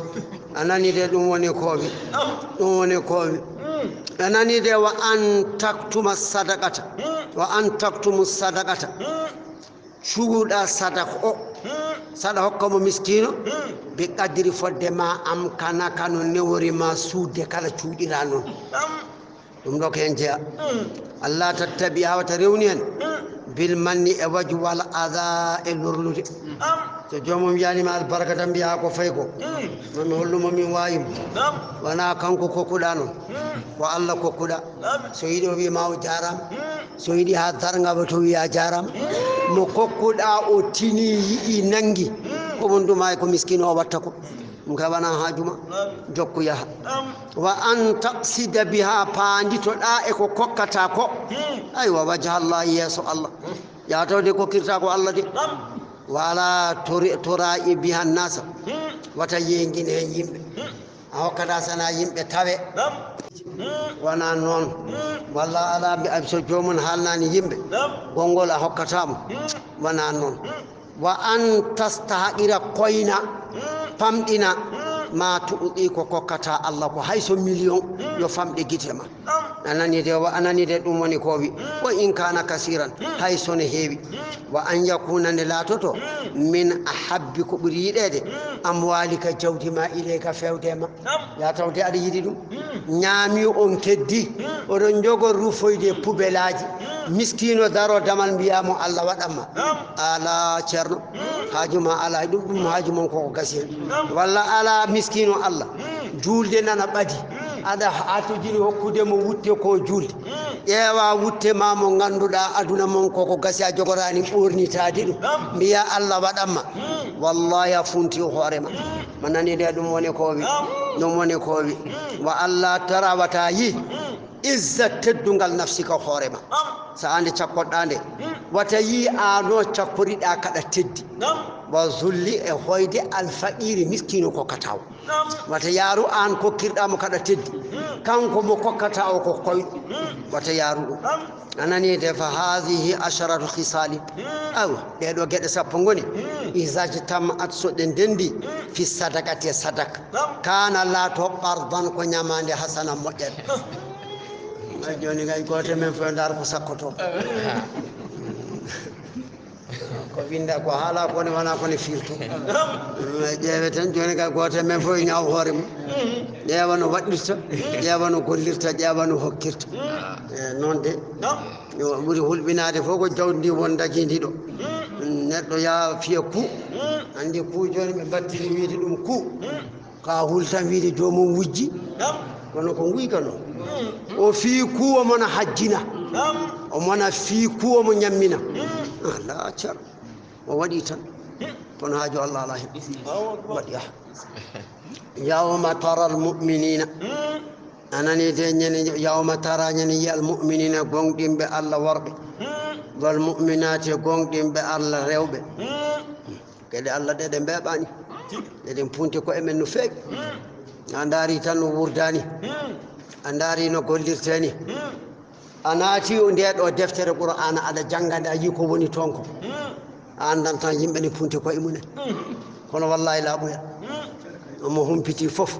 A nani de, ɗum woni ko wi. Ɗum woni ko wi. A nani de, wa an taktuma sadaqata. Wa an taktumu sadaqata. Cuuɗa sadaka o, saɗa hokka mo miskiino, bi qadri, fodde ma amkanaka, no newori ma suuɗde kala cuuɗira noon. Ɗum ɗo ko heen jeya. Allah tattabi, a wata rewni heen, bil manni, e waju, wal adha, e lorlude. So joomum wiyaani ma albarka tan, mbiyaa ko fay ko. Mami hollumo min waawi mo. Wonaa kanko kokkuɗaa noon. Ko Alla kokkuɗaa. So yiɗi o wiya ma o jaaraama. So yiɗi haa darnga ba to wiya jaaraama. Mo kokkuɗaa o tini yiɗi nanngi. Ko won ɗum ay ko miskiino o watta ko. Ɗum kay wonaa haaju ma. Jokku yaha. Wa an taqsida biha paanditoɗaa e ko kokkataa ko. Aywa, wajha Allah, yeeso Allah. Yaa tawde kokkirtaa ko Allah de. Wala tori-, tora'i biha nasa. Wata yeengin heen yimɓe. A hokkata sana yimɓe tawe. Wonaa noon. Walla alaa mbi-, so joomum haalnaani yimɓe. Gonngol a hokkata mo. Wonaa noon. Wa an tastahqira koyna, pamɗina, ma tu'ti ko kokkata Allah ko hay so million yo famɗe gite ma. A nani de, wa a nani de, ɗum woni ko wi. Wa in kana kasiran, hay so ne heewi. Wa an yakuna nde laatoto, min ahabbi ko ɓuri yiɗeede, amwalika jawdi ma ilayka fewde ma. Ya tawde aɗa yiɗi ɗum. Ñaami on keddi, oɗon njogo rufoyde pubelaaji. Miskiino daro damal mbiyaa mo Allah waɗan ma. Ala ceerno, haaju ma ala, ɗum, ɗum haaju mon koko gasi hen. Walla ala miskiino Allah. Juulde nana ɓadi. Aɗa hatojini hokkude mo wutte ko juulde. Ƴeewa wutte ma mo ngannduɗaa aduna mon koko gasi a jogoraani ɓoornitaade ɗum. Mbiyaa Allah waɗan ma. Wallahi a funti hoore ma. Ma nani de ɗum woni ko wi. Ɗum woni ko wi. Wa Allah tarawata yi. Izza teddungal nafsika hoore ma. So ande cakkoɗaa nde. Wata yi a no cakkoriɗaa kaɗa teddi. Wa zulli e hoyde alfaqiiri miskiino ko kataw. Wata yaaru aan kokkirɗaa mo kaɗa teddi. Kanko mo kokkataa o ko koyɗo. Wata yaaru ɗum. A nanii de, fa haadihi asharatu khisaali. Awa, ɗee ɗoo geɗe sappo ngoni. Iza jtama'at so ɗe ndenndi fi sadaqati e sadaka. Kaana laato qardan ko ñamaande hasana moƴƴere. Ay jooni kay gooto men fof ndaar ko sakkoto. Ko winnda ko haala ko ne wona ko ne firto. Ƴeewe tan jooni kay gooto men fof ñaaw hoore mum. Ƴeewa no waɗirta, ƴeewa no gollirta, ƴeewa no hokkirta. E, noon de. Yo ɓuri hulɓinaade fof ko jawdi ndi won dagiindi ɗo. Neɗɗo yaa fiya ku. Anndi ku jooni ɓe mbattiri wiide ɗum ku. Ka hul tan wiide joomum wujji. Kono ko nguyka noon. O fii ku omo na hajjina. Omo na fii ku omo ñammina. Ala car. O waɗi tan. Kono haaju Allah ala hen. Waɗi ah. Yawma taral mu'minina. A nanii de ñande yawma tara ñande yiyal mu'minina gonɗinɓe Allah worɓe. Wal mu'minati gonɗinɓe Allah rewɓe. Geɗe Allah ɗe ɗe mbeeɓaani. Eɗen punti koye men no feewi. A ndaari tan no wurdaani. A ndaari no gollirtee ni. A naati o ndee ɗo deftere Qur'aana aɗa jannga nde a yii ko woni toon ko. A anndan tan yimɓe ne punti koye mumen. Kono wallaahi laaɓoya. Omo humpiti fof.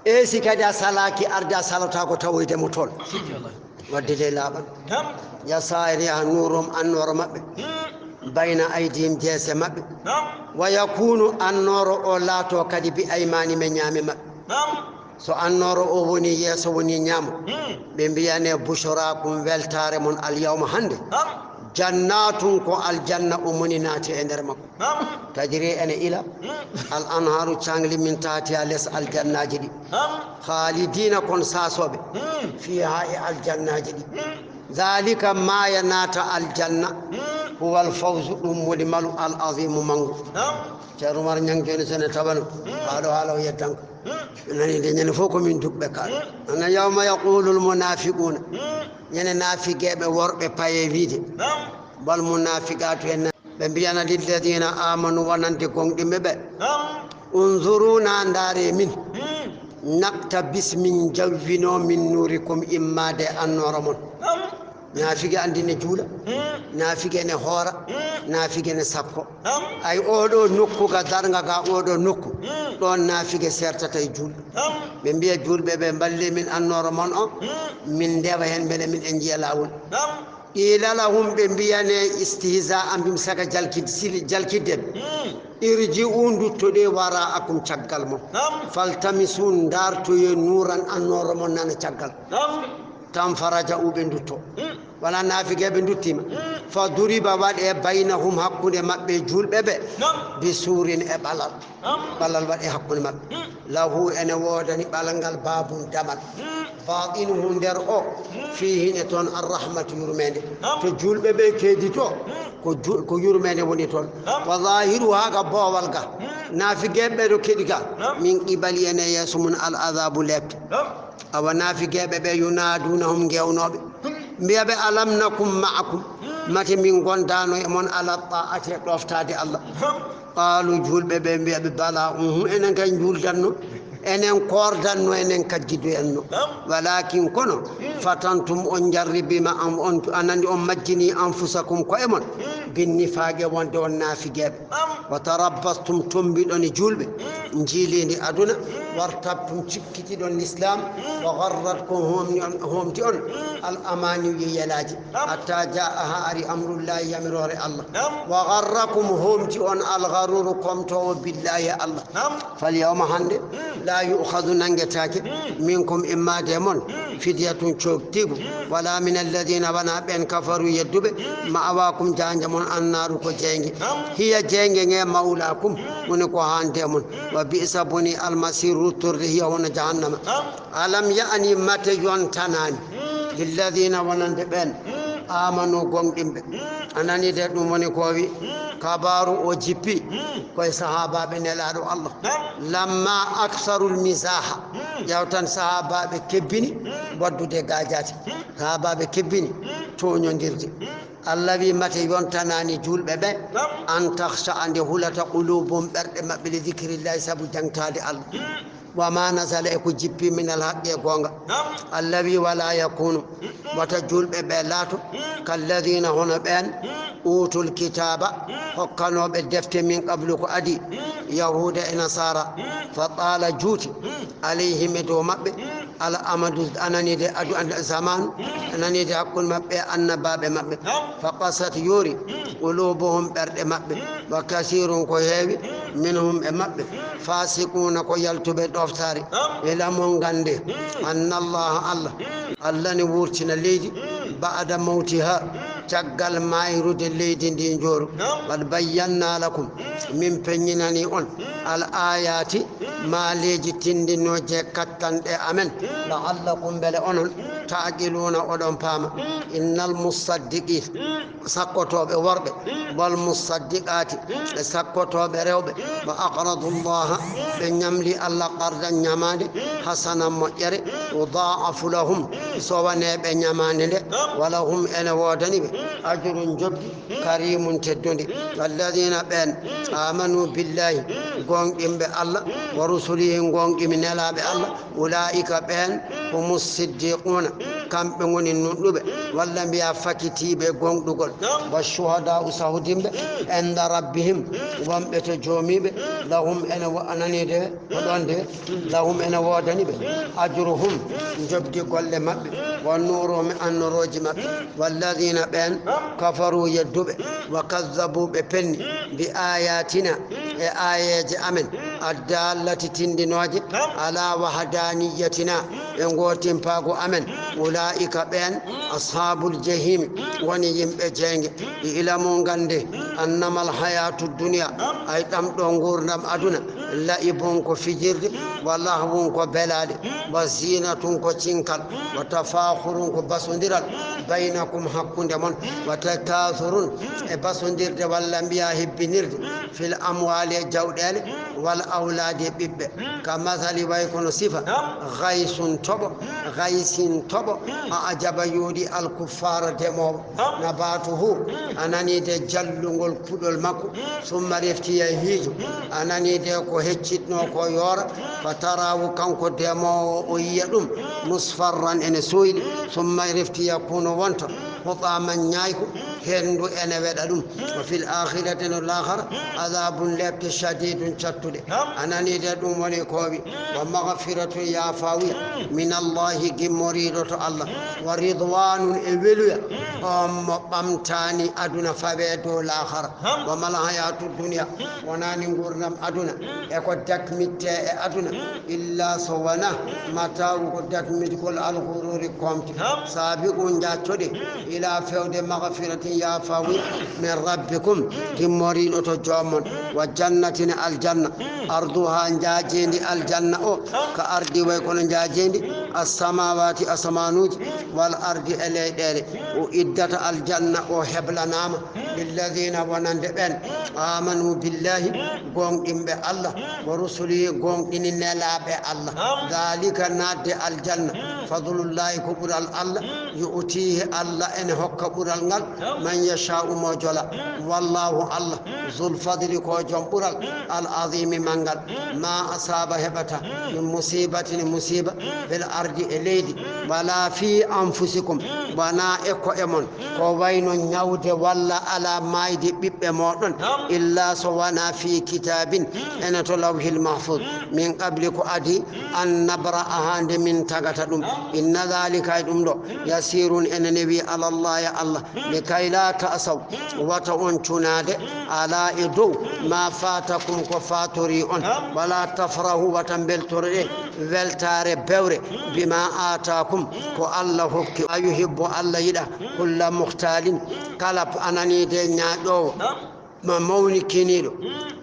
E si kadi a salaaki arde a salataako tawoyde mo toon. Wadde de laaɓan. Ya saayir yaha nuurum annooro maɓɓe. Bayna aydihim jeese maɓɓe. Wa yakunu annooro o laato kadi bi aymaanihim e ñaame maɓɓe. So annooro o woni yeeso woni ñaamo. Ɓe mbiyane bushoraakum weltaare mon al yawma hannde. Jannatun ko aljanna o moni naati e nder makko. Tajri ene ila. Al anharu cangli min tahtiha les aljannaaji ɗi. Khalidina kon saasooɓe. Fiha e aljannaaji ɗi. Zalika maaya naata aljanna. Huwal fawzu ɗum woni malu al azimu mangu. Ceerno Umar Ñang jooni so ne tawano. Haa ɗo haala o yettanko. Nani de ñande fof ko min dukɓe kaɗo. Ana yawma yaqulul munafiquna. Ñande naafigeeɓe worɓe paye wiide. Wal munafiqatu en. Ɓe mbiyana lilladina amanu wonande gonɗinɓe ɓe. Unzuruna ndaare min. Naqtabis min jawwino min nurikum immade annoora mon. Naafige anndi ne juula. Naafige ne hoora. Naafige ne sakko. Ay oɗo nokku ga darga ga oɗo nokku. Ɗon naafige sertata e juulɗo. Ɓe mbiya juulɓe ɓe mballe min annoora mon o. Min ndewa hen mbele min en njiya laawol. Qila lahum ɓe mbiyane istihza an bim saka jalkid-, sili-, jalkidde ɓe. Irji'u nduttoɗe wara'akum caggal mon. Faltamisu ndartoye nuran annoora mon nana caggal. Tan faraja'u ɓe ndutto. Wala naafigeeɓe nduttiima. Fa duriba waɗe baynahum hakkunde maɓɓe juulɓe ɓe. Naam. Bi suurin e ɓalal. Naam. Ɓalal waɗe hakkunde maɓɓe. Hmm. Lahu ene woodani ɓalal ngal baabun damal. Hmm. Baatinuhu nder o. Hmm. Fiihi ne toon arrahmatu yurmeende. Naam. To juulɓe ɓe keedi to. Hmm. Ko ju-, ko yurmeende woni toon. Naam. Wa zaahiruha ga boowal ga. Hmm. Naafigeeɓe ɓe ɗo keɗi ga. Naam. Min qibali ene yeeso mum al azaabu leepte. Naam. Awa naafigeeɓe ɓe, yunaadunahum ngewnooɓe, mbiya ɓe, "Alam nakum ma'akum, mate min ngondaano e mon ala ta'ati e ɗoftaade Allah?" Qaalu, juulɓe ɓe mbiya ɓe, "Bala, uhum, enen kay njuuldanno, enen koordanno, enen kajjidoyanno. Walakin kono, fatantum on jarribiima, an-, on, anani on majjini anfusakum koye mon, bin nifaaqe wonde on naafigeeɓe." Wa tarabbastum, tombiɗon e juulɓe, njiiliindi aduna, wartabtum, cikkitiɗon l'islam, wa garratkum, hoomni on, hoomti on, al amaniyu, yelaaji, hatta jaa, haa ari, amrullahi, yamiroore Allah, wa garrakum, hoomti on, al garuru, komtoowo, billahi, Allah. Fal yawma, hannde, la yu'khadhu, nanngetaake, minkum, immaade e mon, fidyatun, cooktiigu, wala min alladhina, wona ɓen, kafaru, yedduɓe, ma'awakum, jaanja mon, annaaru, ko jeynge. Hiya, jeynge nge, mawlakum, woni ko hande e mon. Wa bi'sa, boni, almasir, ruttorde, hiya, hono jahannama. Alam ya'ni, mate yontanaani, lilladhina, wonande ɓen, amanu, gonɗinɓe. A nani de, ɗum woni ko wi, kabaaru o jippi koye sahaabaaɓe Nelaaɗo Allah. Lamma aktharul mizaha, ƴawtan sahaabaaɓe kebbini waddude gaajaate. Sahaabaaɓe kebbini tooñondirde. Allah wi, mate yontanaani juulɓe ɓe, an takhsha'a, nde hulata, qulubuhum, ɓerɗe maɓɓe, li dhikrillahi, sabu jangtaade Allah. Wa ma nazala, e ko jippi, min al haqqi, e goonga. Allah wi, wala yakunu, wata juulɓe ɓe laato, kalladhina, hono ɓeen, utul kitaaba, hokkanooɓe defte, min qablu, ko adii, yahuuda e nasaara, fa taala, juuti, alayhim, e dow maɓɓe, al amadu, anani de adu, an-, zamanu, anani de hakkunde maɓɓe e annabaaɓe maɓɓe, fa qasat, yoori, qulubuhum, ɓerɗe maɓɓe, wa kasirun, ko heewi, minhum, e maɓɓe, fasiquna, ko yaltuɓe ɗoftaare. Ila mon gande, anna Allah, Allah, Allah ne wurtina leydi, ba'da mawtiha, caggal mayrude leydi ndi njooru. Qad bayyanna lakum, min peññinani on, al ayati, maaleeji tindinooje kattanɗe amen, la'allakum, mbele onon, ta'qiluna, oɗon paama. Innal musaddiqi, sakkotooɓe worɓe, wal musaddiqaati, e sakkotooɓe rewɓe, wa aqradu Allaha, ɓe ñamli Allah, qardan, ñamaande, hasanan, moƴƴere, yudaafu lahum, sowaneeɓe ñamaande nde, wa lahum, ene woodani ɓe, ajrun, njoɓdi, karimun, teddundi. Alladina, ɓeen, amanu billahi, gonɗinɓe Allah, wa rusulihi, gonɗimi nelaaɓe Allah, ulaika, ɓeen, humu siddiquna, kamɓe ngoni nuɗɗuɓe, walla mbiya fakitiiɓe gonɗugol, wa shuhadau, sahudinɓe, inda rabbihim, wonɓe to joomiiɓe, lahum, ene wo-, anani de, ko ɗon de, lahum, ene woodani ɓe, ajruhum, njoɓdi golle maɓɓe, wa nuuruhum, e annorooji maɓɓe, walladina, ɓeen, kafaru, yedduɓe, wa kazzabu, ɓe penni, bi ayatina, e aayeeje amen, addallati, tindinooje, ala wahadaniyatina, e gootimpaagu amen, ulaika, ɓeen, ashabul jahimi, woni yimɓe jeynge. Ilamu, ngande, annamal hayatu dunya, ay ɗam ɗo nguurndam aduna, la'ibun, ko fijirde, wa lahwun, ko belaɗe, wa zinatun, ko cinkal, wa tafakhurun, ko basondiral, baynakum, hakkunde mon, wa takathurun, e basondirde walla mbiya hebbinirde, fil amwali, e jawɗeele, wal awladi, e ɓiɓɓe, ka masali, way kono sifa, ghaysun, toɓo, ghaysin, toɓo, a ajaba, yooɗi, al kuffara, demoowo. Nabatuhu, a nani de jallungol puɗol makko, summa refti yahiiju, a nani de ko heccitno ko yoora, fa tarawu, kanko demoowo o yiya ɗum, musfarran, ene soyɗi, summa refti yakunu, wonta, hutaman, ñaayku, Henndu ene weɗa ɗum. Wa fil akhirati, no laakhara, adabun, lepte, shadidun, cattuɗe. A nanii de, ɗum woni ko o wi. Wa maghfiratun, yaafawi, min Allahi, gimmoriiɗo to Allah. Wa ridwanun, e weluya, on mo ɓamtaani aduna fawe dow laakhara. Wa mal hayatu dunya, wonaani nguurndam aduna e ko dakmitte e aduna, illa so wona mataawu ko dakmitgol al ghururi, koomti. Saabiqu, njaccoɗe, ila, fewde, maghfiratin, yaafawi, min rabbikum, gimmoriiɗo to joomon, wa jannatin, aljanna, arduha, njaajeendi aljanna o, ka ardi, way kono njaajeendi, assamawati, asamanuuji, wal ardi, e leyɗeele. Uiddat, aljanna o heblanaama, lilladina, wonande ɓen, amanu billahi, gooŋɗinɓe Allah, wa rusulihi, gooŋɗini nelaaɓe Allah. Dhalika, naatde aljanna, fadlullahi, ko ɓural Allah, yu'tihi, Allah ene hokka ɓural ngal, man yasha'u, mo jola. Wallahu, Allah, zul fadli, ko joom ɓural, al azimi, manngal. Ma asaba, heɓata, min musibatin, musiba, fil ardi, e leydi, wala fi anfusikum, wona e ko'e mon, ko wayno ñawde walla ala maayde ɓiɓɓe mooɗon, illa so wona fi kitabin, ene to lawhil mahfuz, min qabli, ko adii, an nabra'aha, nde min tagata ɗum. Inna dhalika, e ɗum ɗo, yasirun, ene newi, ala Allahi, Allah, likay la ta'saw, wata on cunaade, ala, e dow, ma fatakum, ko fatori on, wala tafrahu, wata mbeltoroɗe weltaare bewre, bima atakum, ko Allah hokki. A yuhibbu, Allah yiɗa, kulla mukhtalin, kala, a nanii de, ñaaƴoowo, ma mawnikiniiɗo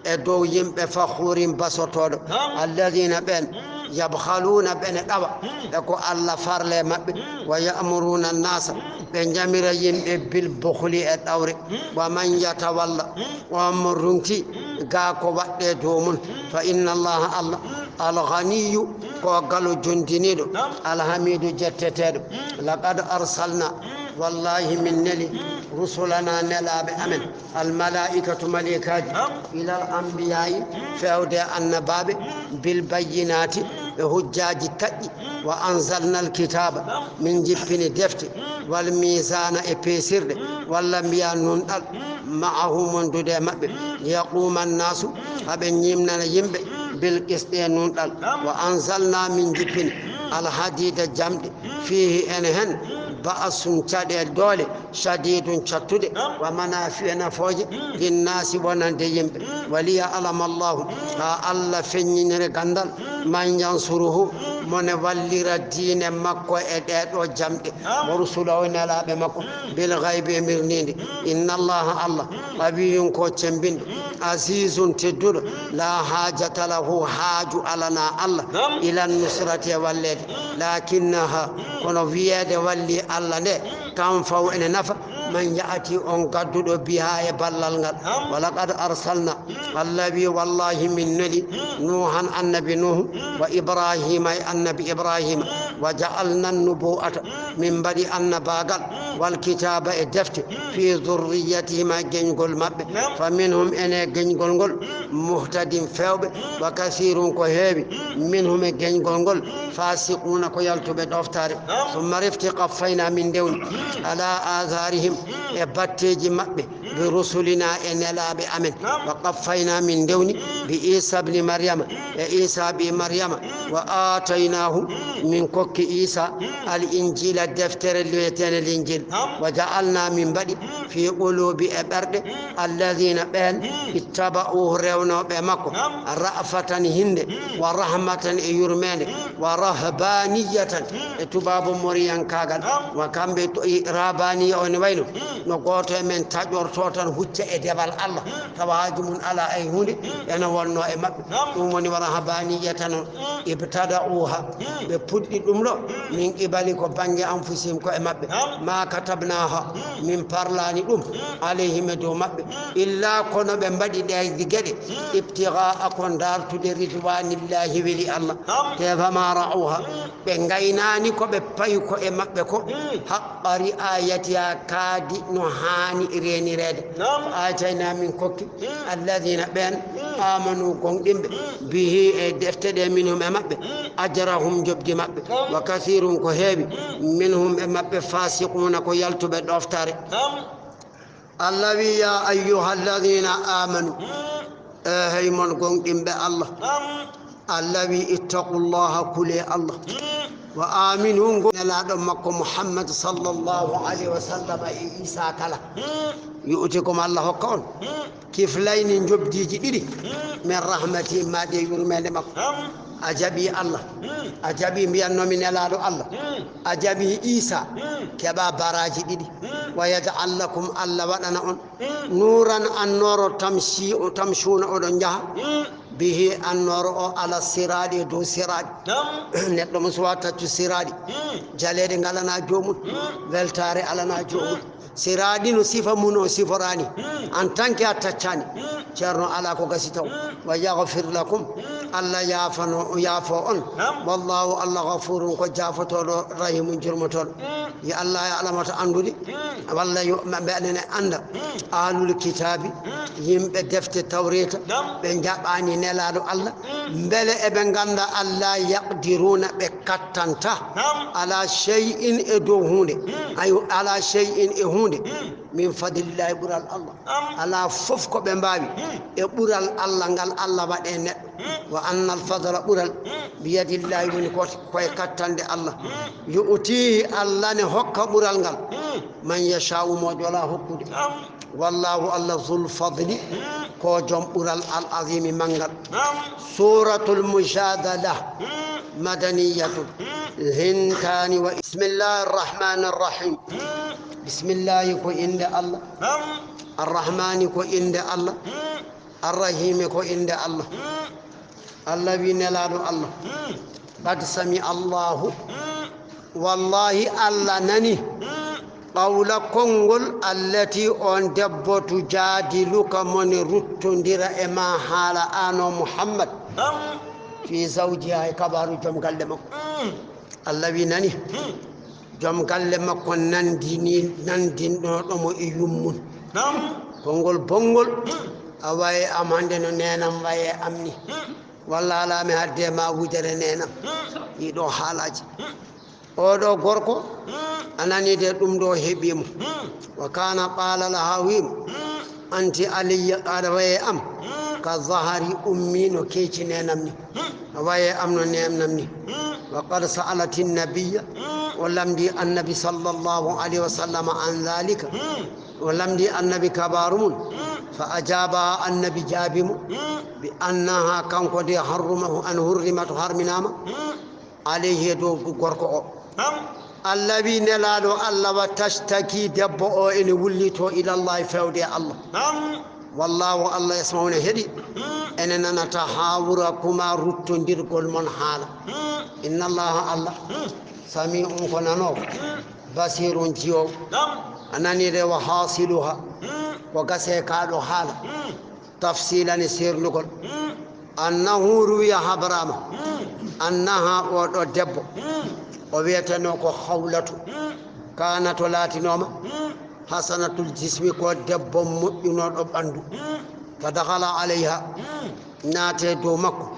e dow yimɓe, fakhurin, basotooɗo. Alladina, ɓen, yabkhaluna, ɓene ɗawa e ko Allah farle maɓɓe, wa ya'muruna nasa, ɓe jamira yimɓe, bil bukhli, e ɗawre. Wa man yatawalla, on mo runki ga ko waɗɗe dow mun, fa inna Allaha, Allah, al ghaniyu, ko galo jondiniiɗo, al hamidu, jetteteeɗo. Laqad arsalna, wallahi min neli, rusulana, nelaaɓe amen, al malaikatu, maleykaaji, ilal anbiya'i, fewde annabaaɓe, bil bayyinati, e hujjaaji taƴƴi, wa anzalna al kitaba, min jippini defte, wal mizana, e peesirɗe, walla mbiya nunɗal, ma'ahum, wondude e maɓɓe, liyaquma annasu, haa ɓe ñiimnana yimɓe, bil qisti, e nunɗal. Wa anzalna, min jippini, al hadida, jamɗe, fihi, ene hen, ba'sun, caɗeele, doole, shadidun, cattuɗe, wa manafi'u, e nafooje, linnasi, wonande yimɓe, wa liya'lama Allahu, haa Allah feññinira ganndal, man yansuruhu, mo ne wallira diine makko e ɗee ɗoo jamɗe, wa rusulahu, e nelaaɓe makko, bil ghaybi, e mirniinde. Inna Allaha, Allah, qawiyyun, ko cembinɗo, azizun, tedduɗo, la hajata lahu, haaju alanaa Allah, ila nusrati, e walleede, lakinnaha, kono wiyeede walli Allah nde, tanfa'u, ene nafa, man ya'ti, on gadduɗo, biha, e ballal ngal. Wa laqad arsalna, Allah wi, wallahi min neli, Nuhan, annabi Nuhu, wa Ibrahima, e annabi Ibrahima, wa ja'alna nubuwata, min mbaɗi annabaagal, wal kitaba, e defte, fi dhurriyatihima, e geñgol maɓɓe, fa minhum, ene geñgol ngol, muhtadin, feewɓe, wa kasirun, ko heewi, minhum, e geñgol ngol, fasiquna, ko yaltuɓe ɗoftare. Summa refti qaffayna, min ndewni, ala atharihim, e batteeji maɓɓe, bi rusulina, e nelaaɓe amen. Wa qaffayna, min ndewni, bi Isa bni Maryama, e Isa ɓii Maryama, wa ataynahu, min kokki Isa, al injila, deftere wiyeteende Linjil, wa ja'alna, min mbaɗi, fi qulubi, e ɓerɗe, alladina, ɓeen, ittaba'uhu, rewnooɓe makko, ra'fatan, hinnde, wa rahmatan, e yurmeende, wa rahbaniyatan, e tubaabu moriyankaagal. Wa kamɓe to, i, rahbaniya o ne wayno no gooto e men taƴorto tan hucca e dewal Allah, tawa haaju mum alaa e huunde, ene wonno e maɓɓe. Ɗum woni wa rahbaniyatan on, ibtada'uha, ɓe puɗɗi ɗum ɗo, min qibali, ko bannge, anfusihim, ko e maɓɓe. Ma katabnaha, min parlaani ɗum, alayhim, e dow maɓɓe, illa kono ɓe mbaɗi ɗe geɗe, ibtigaa, ko dartude, ridwanillahi, weli Allah. Te fama ra'uha, ɓe ngaynaani ko ɓe payi ko e maɓɓe ko, haqqa ri'ayatiha, kaadi no haani reenireede. Fa atayna, min kokki, alladina, ɓeen, amanu, gonɗinɓe, bihi, e defte ɗe, minhum, e maɓɓe, ajrahum, njoɓdi maɓɓe. Wa kasirun, ko heewi, minhum, e maɓɓe, fasiquna, ko yaltuɓe ɗoftare. Allah wi, "Ya ayyuhalladhina amanu." E hey mon gonɗinɓe Allah. Allah wi, "Ittaqullaha, kule Allah." Wa aminu, ngo-, Nelaaɗo makko Muhammad sallallahu alayhi wa sallam e Isa kala. Yu'tikum, Allah hokka on. Kiflayni, njobdiiji ɗiɗi. Min rahmati, maɗi e yurmeende makko. A jaɓi Allah. A jaɓi mbiyannomi Nelaaɗo Allah. A jaɓi Isa. Keɓa baraaji ɗiɗi. Wa yaj'al lakum, Allah waɗana on. Nuuran, annooro, tamshi-, tamshuuna, oɗon njaha. Bihi, annooro o, ala siraaɗi, e dow siraaɗi. Neɗɗo mo suwa taccu siraaɗi. Jaleeɗe ngalana joomum. Weltaare alana joomum. Siraaɗi no sifa mum o siforaani. En tant que a taccaani. Ceerno, alaa ko gasi taw. Wa yaghfir lakum. Allah yaafano, yaafo on. Wallahu, Allah, ghafurun, ko jaafotooɗo, rahimun, jurmotooɗo. Yo Allah e alamata anndude. Walla yo ma-, mbe enen annda. Ahlul kitaabi, yimɓe defte Tawreeta, ɓe njaɓaani Nelaaɗo Allah. Mbele eɓe ngannda Allah yaqdiruna, ɓe kattanta. Ala shay'in, e dow huunde. Ayo, ala shay'in, e huunde. Min fadlillahi, ɓural Allah. Alaa fof ko ɓe mbaawi e ɓural Allah ngal Allah waɗe neɗɗo. Wa annal fadla, ɓural, biyadillahi, woni ko, ko e kattande Allah. Yu'tihi, Allah ne hokka ɓural ngal. Man yasha'u, mo jola hokkude. Wallahu, Allah, zul fadli, ko joom ɓural, al azimi, manngal. Suratul Mujadala, madaniyatun, hintaani wa. Bismillahir rahmanir rahim. Bismillahi ko innde Allah. Arrahmani ko innde Allah. Arrahimi ko innde Allah. Allah wi, Nelaaɗo Allah. Qad sami Allahu. Wallahi, Allah nani. Qawla, konngol, allati, on debbo, tujadiluka, mone ruttondira e ma haala, ano Muhammad. Fi zawjiha, e kabaaru joom galle makko. Allah wi, nani. Joom galle makko nandini, nandinɗo mo e yummum. Konngol bonngol. A waye am hannde no neenam waye am ni. Walla alaa mi hadde ma wujere neenam. Ɗiɗo haalaaji. Oɗo gorko, a nani de ɗum ɗo heɓi mo. Wa kana qala laha, wi mo, anti Aliya, aɗa waye am ka zahari ummi, no keeci neenam ni. A waye am no neenam ni. Wa qad sa'alati nabiyya, o lamdi annabi sallallahu alayhi wa sallam an dhalika. O lamdi annabi kabaaru mum. Fa ajaba, annabi jaabi mo, bi annaha, kanko de, harruma, an hurrimat, harminama. Alayhi, e dow gorko o. Allah wi, Nelaaɗo Allah, wa tashtaki, debbo o ene wullito ilallahi, fewde e Allah. Wallahu, Allah, yasma'u, ne heɗi. Ene nana tahawurakuma, ruttondirgol mon haala. Inna Allaha, Allah, sami'un, ko nanoowo, basirun, jiwoowo. A nani de, wa hasiluha, ko gase ka ɗo haala. Tafsilan, e seernugol. Annahu ruwiya, habraama. Annaha, oɗo debbo, o wiyeteno ko Hawlatu. Kana, to laatinooma, hasanatul jismi, ko debbo moƴƴunooɗo ɓanndu. Fa dakhala alayha, naate dow makko.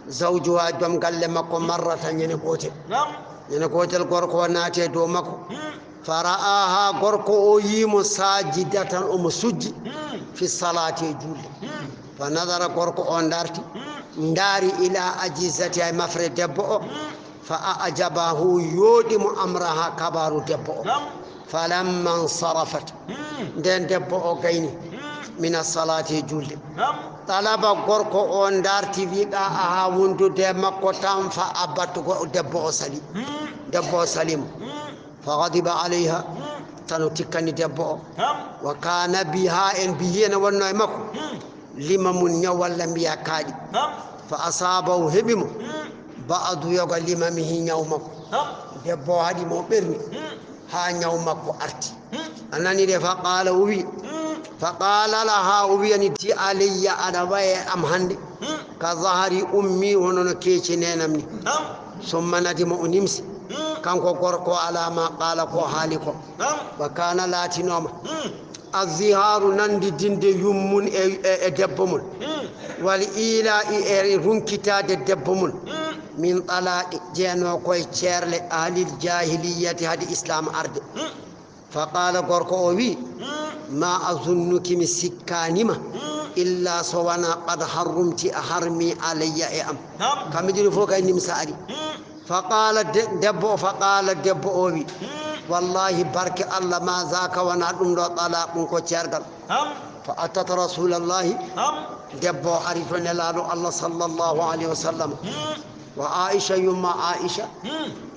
Zawjuha, joom galle makko, marrata, ñande gootel. Ñande gootel gorko o naate dow makko. Fa ra'aha, gorko o yii mo, sajidatan, omo sujji, fi salati, e julde. Fa nadara, gorko o darti, ndaari, ila ajizatiha, e mafre debbo o. Fa a'jabahu, yooɗi mo, amraha, kabaaru debbo o. Falamma nsarafat, nden debbo o gayni, mina salati, e julde. Talaba, gorko o darti, wi, ɓa aha wondude e makko tan, fa abat, go-, debbo o sali. Debbo o sali mo. Fa ghadiba alayha, tan o tikkani debbo o. Wa kana biha, en mbiyi ene wonno e makko. Lima mum, ñaw walla mbiya kaaƴe. Fa asabahu, heɓi mo. Ba'du, yoga, limamihi, ñaw makko. Debbo o haɗi mo, ɓerni. Haa ñaw makko arti. A nani de, fa qala, o wi. Fa qala laha, o wiyani, ti alayya, aɗa waye am hannde. Ka zahari ummi, hono no keeci neenam ni. Summa nadima, o nimsi. Kanko gorko, ala ma qala, ko haali ko. Wa kana, laatinooma. Azziharu, nandidinde yummum e, e, e debbo mum. Wal ila'i, e runkitaade debbo mum. Min talaqi, jeeno koye ceerle, ahlil jahiliyati, hade islam arde. Fa qala, gorko o wi, Ma azunnuki, mi sikkaani ma, illa so wonaa qad harrumti, a harmi alayya e am. Kam mi ɗiɗo fof kay nimsa ari. Fa qaala de-, debbo o, fa qaala debbo o wi, wallahi barke Allah, ma zaaka wonaa ɗum ɗo talaqun ko ceergal. Fa atat rasulallahi, debbo o ari to Nelaaɗo Allah sallallahu alayhi wa sallam. Wa Aisha, yumma Aisha,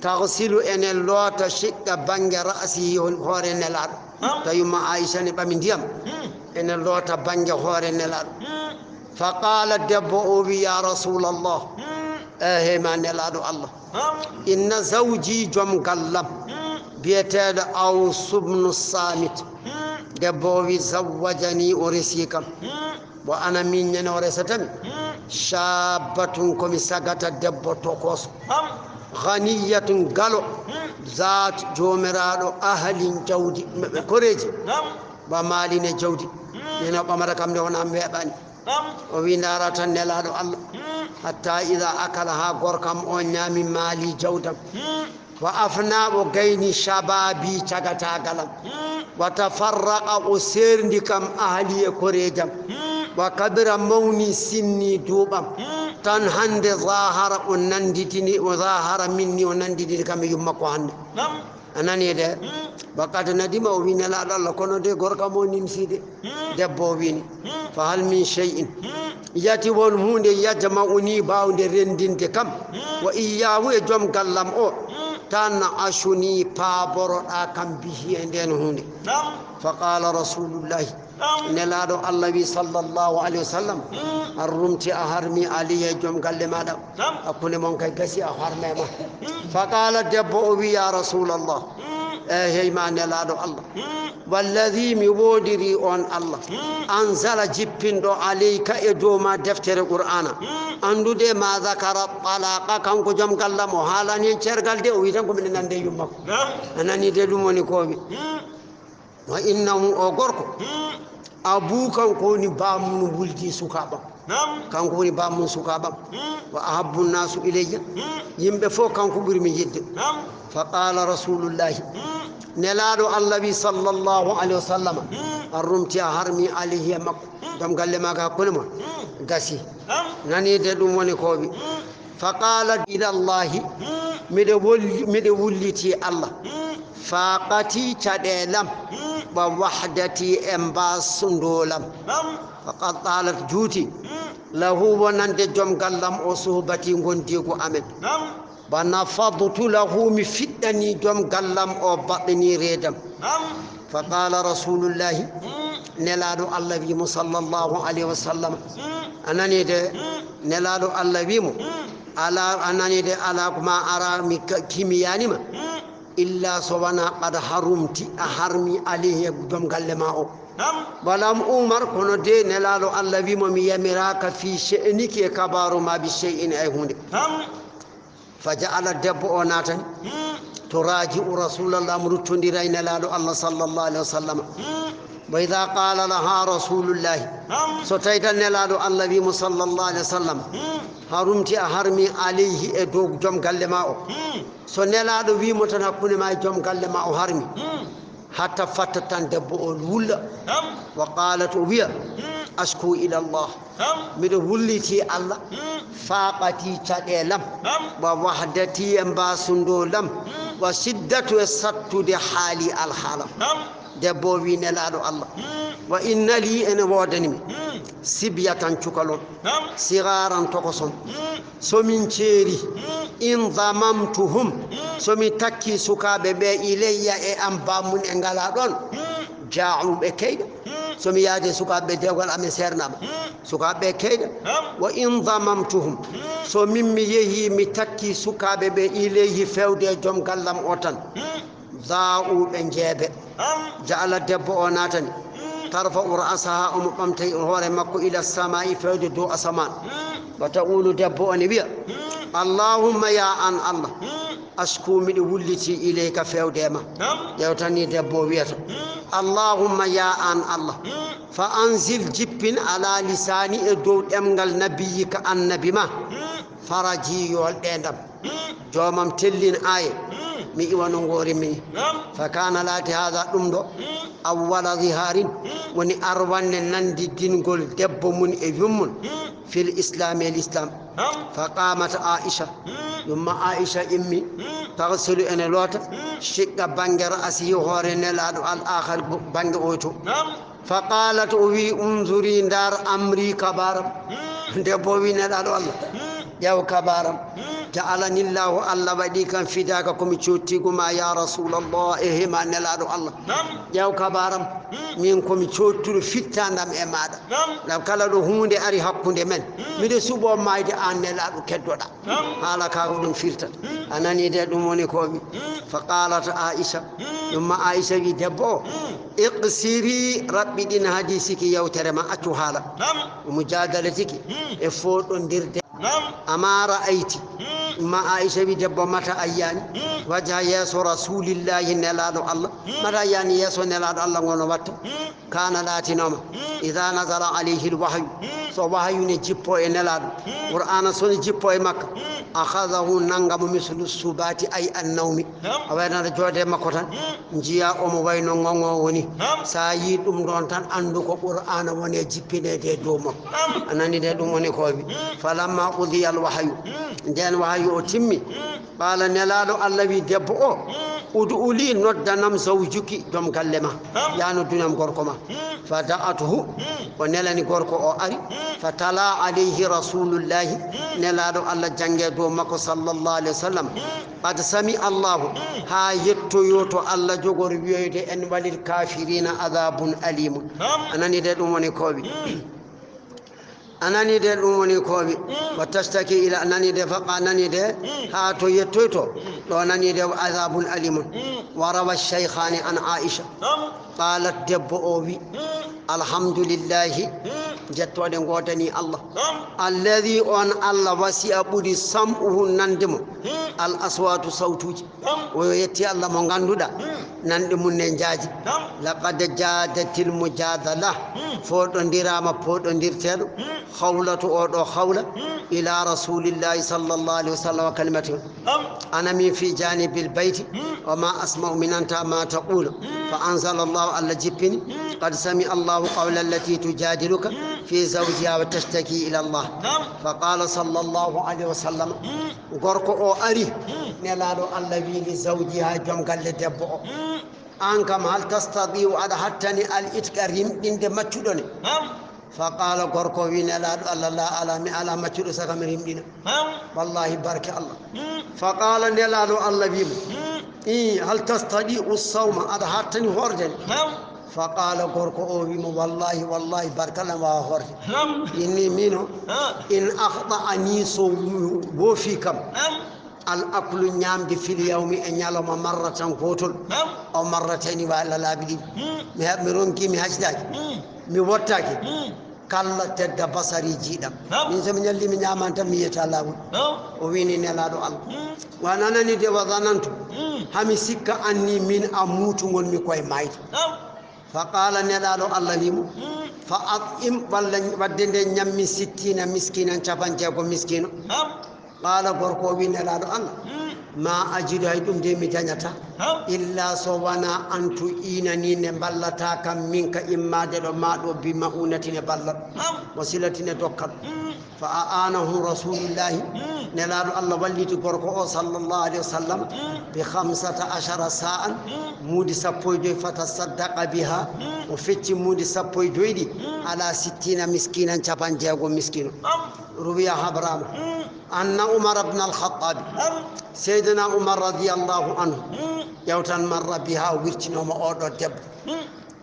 taghsilu, ene loota, shiqqa, bannge, ra'si, hoore Nelaaɗo. To yumma Aisha ne ɓami ndiyam, ene loota bannge hoore Nelaaɗo. Fa qaala, debbo o wi, ya Rasulallah, e hey ma Nelaaɗo Allah, inna zawji, joom gallam, biyeteeɗo Aws ibnu Samit, debbo o wi, zawwajani, o resi kam. Bo ana min ñande o resata mi, shabatun, ko mi sagata debbo tokoso, ghaniyatun, galo, zat, joomiraaɗo, ahalin, jawdi, ɓe koreeji, ba maali ne jawdi. Min o ɓamata kam nde wona mi weeɓaani. O wi, ndaara tan Nelaaɗo Allah. Hatta ida akala, haa gorkam o ñaami maali jawdam. Wa afna, o gayni, shababi, cagataagal am. Wa tafarraqa, o seerndi kam, ahli, e koreejam. Wa kabira, mawni, sinni, duuɓam. Tan hannde zahara, o nannditini, o zahara minni, o nannditini kam e yumma ko hannde. A nani de? Wa qad nadima, o wi Nelaaɗo Allah, kono de gorkam o nimsi de. Debbo o wini, fa hal min shay'in, yati won huunde, yajma'uni, baawnde renndinde kam, wa iyyahu, e joom gallam o, tan'ashuni, paaboroɗaa kam, bihi, e ndeen huunde. Fa qaala rasulullahi, Nelaaɗo Allah wi sallallahu alayhi wa sallam, harrumti, a harmi, alayya, e joom galle maaɗa. Hakkunde mon kay gasi, a harmema. Fa qaala, debbo o wi, ya Rasulallah, e hey ma Nelaaɗo Allah, walladi, mi woodiri on Allah, anzala, jippinɗo, alayka, e dow ma, deftere Qur'aana, anndude ma zakara talaqa, kanko joom gallam o haalani en ceergal de, o wi tan ko minen nande yumma ko. A nani de, ɗum woni ko wi. Wa innahu, o gorko, abu, kanko woni baamun wuldi sukaaɓam. Kanko woni baamun sukaaɓam. Wa ahabbu nnasu ilayya, yimɓe fof kanko ɓuri mi yiɗde. Fa qaala rasulullahi, Nelaaɗo Allah wi sallallahu alayhi wa sallam, harrumti, a harmi, alayhi, e makko, joom galle maaka, hakkunde mon gasi. Nani de, ɗum woni ko wi. Fa qaala, ilallahi, miɗe wolli-, miɗe wulliti Allah, faqati, caɗeelam, wa wahdati, e mbasndolam. Fa qad talat, juuti, lahu, wonande joom gallam o, suhbati, ngondiigu amen. Wa nafadtu lahu, mi fiɗɗani joom gallam o, batni, reedam. Fa qaala rasulullahi, Nelaaɗo Allah wi mo sallallahu alayhi wa sallam, a nani de, Nelaaɗo Allah wi mo, ala, a nani de, ala ko ma ara mi ka-, kimiyaani ma, illa so wonaa qad harumti, a harmi, alayhi, e joom galle ma o. Walam umar, kono de Nelaaɗo Allah wi mo, mi yamiraaka, fi sha'niki, e kabaaru ma, bi shay'in, e huunde. Fa ja'ala, debbo o naatani, turaji'u rasulallah, mo ruttondira e Nelaaɗo Allah sallallahu alayhi wa sallam. Wa idha qala laha rasulullahi, so tawi tan Nelaaɗo Allah wi mo sallallahu alayhi wa sallam, harumti, a harmi, alayhi, e dow joom galle ma o. So Nelaaɗo wi mo tan hakkunde ma e joom galle ma o harmi, hatta fatta tan debbo o wulla. Wa qalat, o wiya, ashku ila Allah, miɗo wulliti Allah, faqati, caɗeelam, wa wahdati, e mbasndolam, wa shiddatu, e sattude haali, alhaalam. Debbo o wi Nelaaɗo Allah, wa inna li, ene woodani mi, sibyatan, cukalon, siraran, tokoson. So min ceeri, in damamtuhum, so mi takki sukaaɓe ɓe ilayya, e am, baamun, e ngala ɗon, ja'u, ɓe keyɗa. So mi yaadi e sukaaɓe ɓe, dewgal amen seernaama, sukaaɓe ɓe keyɗa. Wa in damamtuhum, so min mi yehi, mi takki sukaaɓe ɓe ilayhi, fewde e joom gallam o tan, za'u, ɓe jeebe. Ja'ala, debbo o naatani, tarfa'u ra'saha, omo ɓamta hoore makko, ila samaa'i, fewde dow asamaan. Wa taqulu, debbo o ne wiya, Allahumma, ya an Allah, ashku, miɗo wulliti, ilayka, fewde e ma. Ƴeew tan ni debbo o wiyata, Allahumma, ya an Allah, fa anzil, jippin, ala lisaani, e dow ɗemngal, nabiyyika, annabi ma, faraji, yolɗeendam. Joomam tellin aaye, mi iwa no ngoori mi. Naam. Fa kana laati hada ɗum ɗo. Mm. Awwala ziharin. Mm. Woni arwanne nandiddingol debbo mun e yummum. Mm. Fil islami e l'islam. Naam. Fa qamat Aisha. Mm. Yumma Aisha immi. Mm. Taghsilu ene loota. Mm. Shiqqa bange ra'sihi hoore Nelaaɗo al akhar bange oy to. Naam. Fa qalat o wi unzuri ndar amri kabaram. Mm. Debbo wi Nelaaɗo Allah. Mm. Ƴeew kabaram. Mm. Ja'alanillahu Allah waɗi kan fidaka ko mi cottigu ma ya Rasulallah e hema Nelaaɗo Allah. Naam. Ƴeew kabaram. Mm. Min ko mi cottuɗo fittandam e maɗa. Naam. Ngam kala ɗo hunde ari hakkunde men. Mm. Miɗo suɓo mayde an Nelaaɗo keddoɗa. Naam. Haala ka ko ɗum firtata. Mm. A nani de ɗum woni ko wi. Mm. Fa qalat Aisha. Mm. Ɗum ma Aisha wi debbo o. Mm. Iqsiri raɓɓiɗin hadisiki yewtere ma accu haala. Naam. Mujadalatiki. Mm. E foɗondirde. Naam. Ama ra'ayti. Mm. Ɗum ma Aisha wi debbo mata ayyani. Mm. Wajha yeeso rasulillahi Nelaaɗo Allah. Mm. Mata ayyani yeeso Nelaaɗo Allah ngono watta. Mm. Kana laatinooma, mm, ida nazala alayhi lwahyu, mm, so wahayu ne jippo e Nelaaɗo, mm, Qur'aana so ne jippo e makka, mm, akhadahu nanga mo mislu subati ay annawmi. Naam. A wayna aɗa jooɗe makko tan, mm, njiya omo wayno ŋoŋo woni. Naam. Sa yi ɗum ɗon tan anndu ko Qur'aana woni e jippineede e dow makko. Naam. A nani de ɗum woni ko wi. Mm. Falamma qudiya alwahyu. Mm. Nden wahayu o timmi. Mm. Qala Nelaaɗo Allah wi debbo o, mm, ud'u li noddanam zawjuki joom galle ma. Naam. Ya noddunam gorko ma. Mm. Fa da'athu, mm, o nelani gorko o ari. Mm. Fa tala alayhi rasulullahi, mm, Nelaaɗo Allah jange dow makko sallallahu alayhi wa sallam. Mm. Qad sami Allahu, mm, ha yettoyo to Allah jogor wiyoyde en walil kafirina adabun alimun. Naam. A nani de ɗum woni ko wi. Mm. A nani de ɗum woni ko wi. Mm. Wa tashtaki ila nani de faqa nani de, mm, ha to yettoyto. Mm. Ɗo nani de azabun alimun. Mm. Wa rawa shaykhani an Aisha. Naam. Qalat debbo o wi. Mm. Alhamdulillahi. Mm. Jettoɗe godani Allah. Naam. Alladhi on Allah wasi'a ɓuri sam'uhu nande mo. Mm. Al aswatu sawtuji. Naam. O yetti Allah mo ngannduɗaa, mm, nanɗe mum ne njaaji. Naam. Laqad jaadatil mujaadala. Mm. Fooɗondiraama pooɗondirteeɗo. Mm. Hawlatu oo ɗoo hawla. Mm. Ila rasulillahi sallallahu alayhi wa sallam wa kalimatin. Naam. Ana min fi janibil bayti. Mm. Wa ma asma'u min anta ma taqulu. Mm. Fa anzala Allahu, Allah jippini. Mm. Qad sami Allahu qawla allati tujadiluka, mm, fi zawjiha wa tashtaki ila Allah. Naam. Fa qala sallallahu alayhi wa sallam. Mm. Gorko o ari, mm, Nelaaɗo Allah wi li zawjiha, joom galle debbo o. Mm. Aan kam, hal tastati'u, aɗa hattani al itqa, rimɗinde maccuɗo ne? Naam. Fa qala, gorko wi Nelaaɗo Allah, la, ala, mi ala maccuɗo saka mi rimɗina. Naam. Wallahi, barke Allah. Mm. Fa qala, Nelaaɗo Allah wi mo, mm, i, hal tastati'u sawma, aɗa hattani hoorde ne? Naam. Fa qala, gorko o wi mo, wallahi, wallahi, barkalla mi wawa hoorde. Naam. Inni mino, ah, in akhta'ani, so woofi kam. Naam. Al aklu, ñaamde, fil yawmi, e ñalawma, marratan, gootol. Naam. Aw marratayni, walla laabi ɗiɗi. Hmm. Mi ha-, mi ronki, mi hacdaaki. Hmm. Mi wottaaki. Hmm. Kalla, tedda basari, jiiɗam. Naam. Min so mi ñalli, mi ñaamani tan, mi yiyata laawol. Naam. O wini Nelaaɗo Allah. Hmm. Wa nanani de, wa zanantu. Hmm. Hami sikka anni min a muutungol mi koye maayde. Naam. Fa qala, Nelaaɗo Allah wi mo, mm, fa at'im, walla wadde nde ñammi sittina miskinan, capan jeego miskino. Naam. Qala, gorko o wi Nelaaɗo Allah, mm, ma ajidu, hay ɗum de mi dañata. Naam. Illa so wona an tu'inani, nde mballata kam min ka immaade ɗo ma ɗo, bi ma'unatin, e ballal. Naam. Wa silatin, e dokkal. Mm. Fa a'anahu rasulullahi, mm, Nelaaɗo Allah walliti gorko o sallallahu alayhi wa sallam, mm, bi khamsata ashara sa'an, mm, muudi sappo e joy, fa tasaddaqa biha, mm, o fecci muudi sappo e joy ɗi, mm, ala sittina miskinan, capan jeego miskino. Naam. Ruwiya, habrama, mm, anna Umar ibn al-Khattab, naam, Seydina Umar radiyallahu anhu, mm, ƴewtan marra biha, o wirtinooma oo ɗoo debbo. Mm.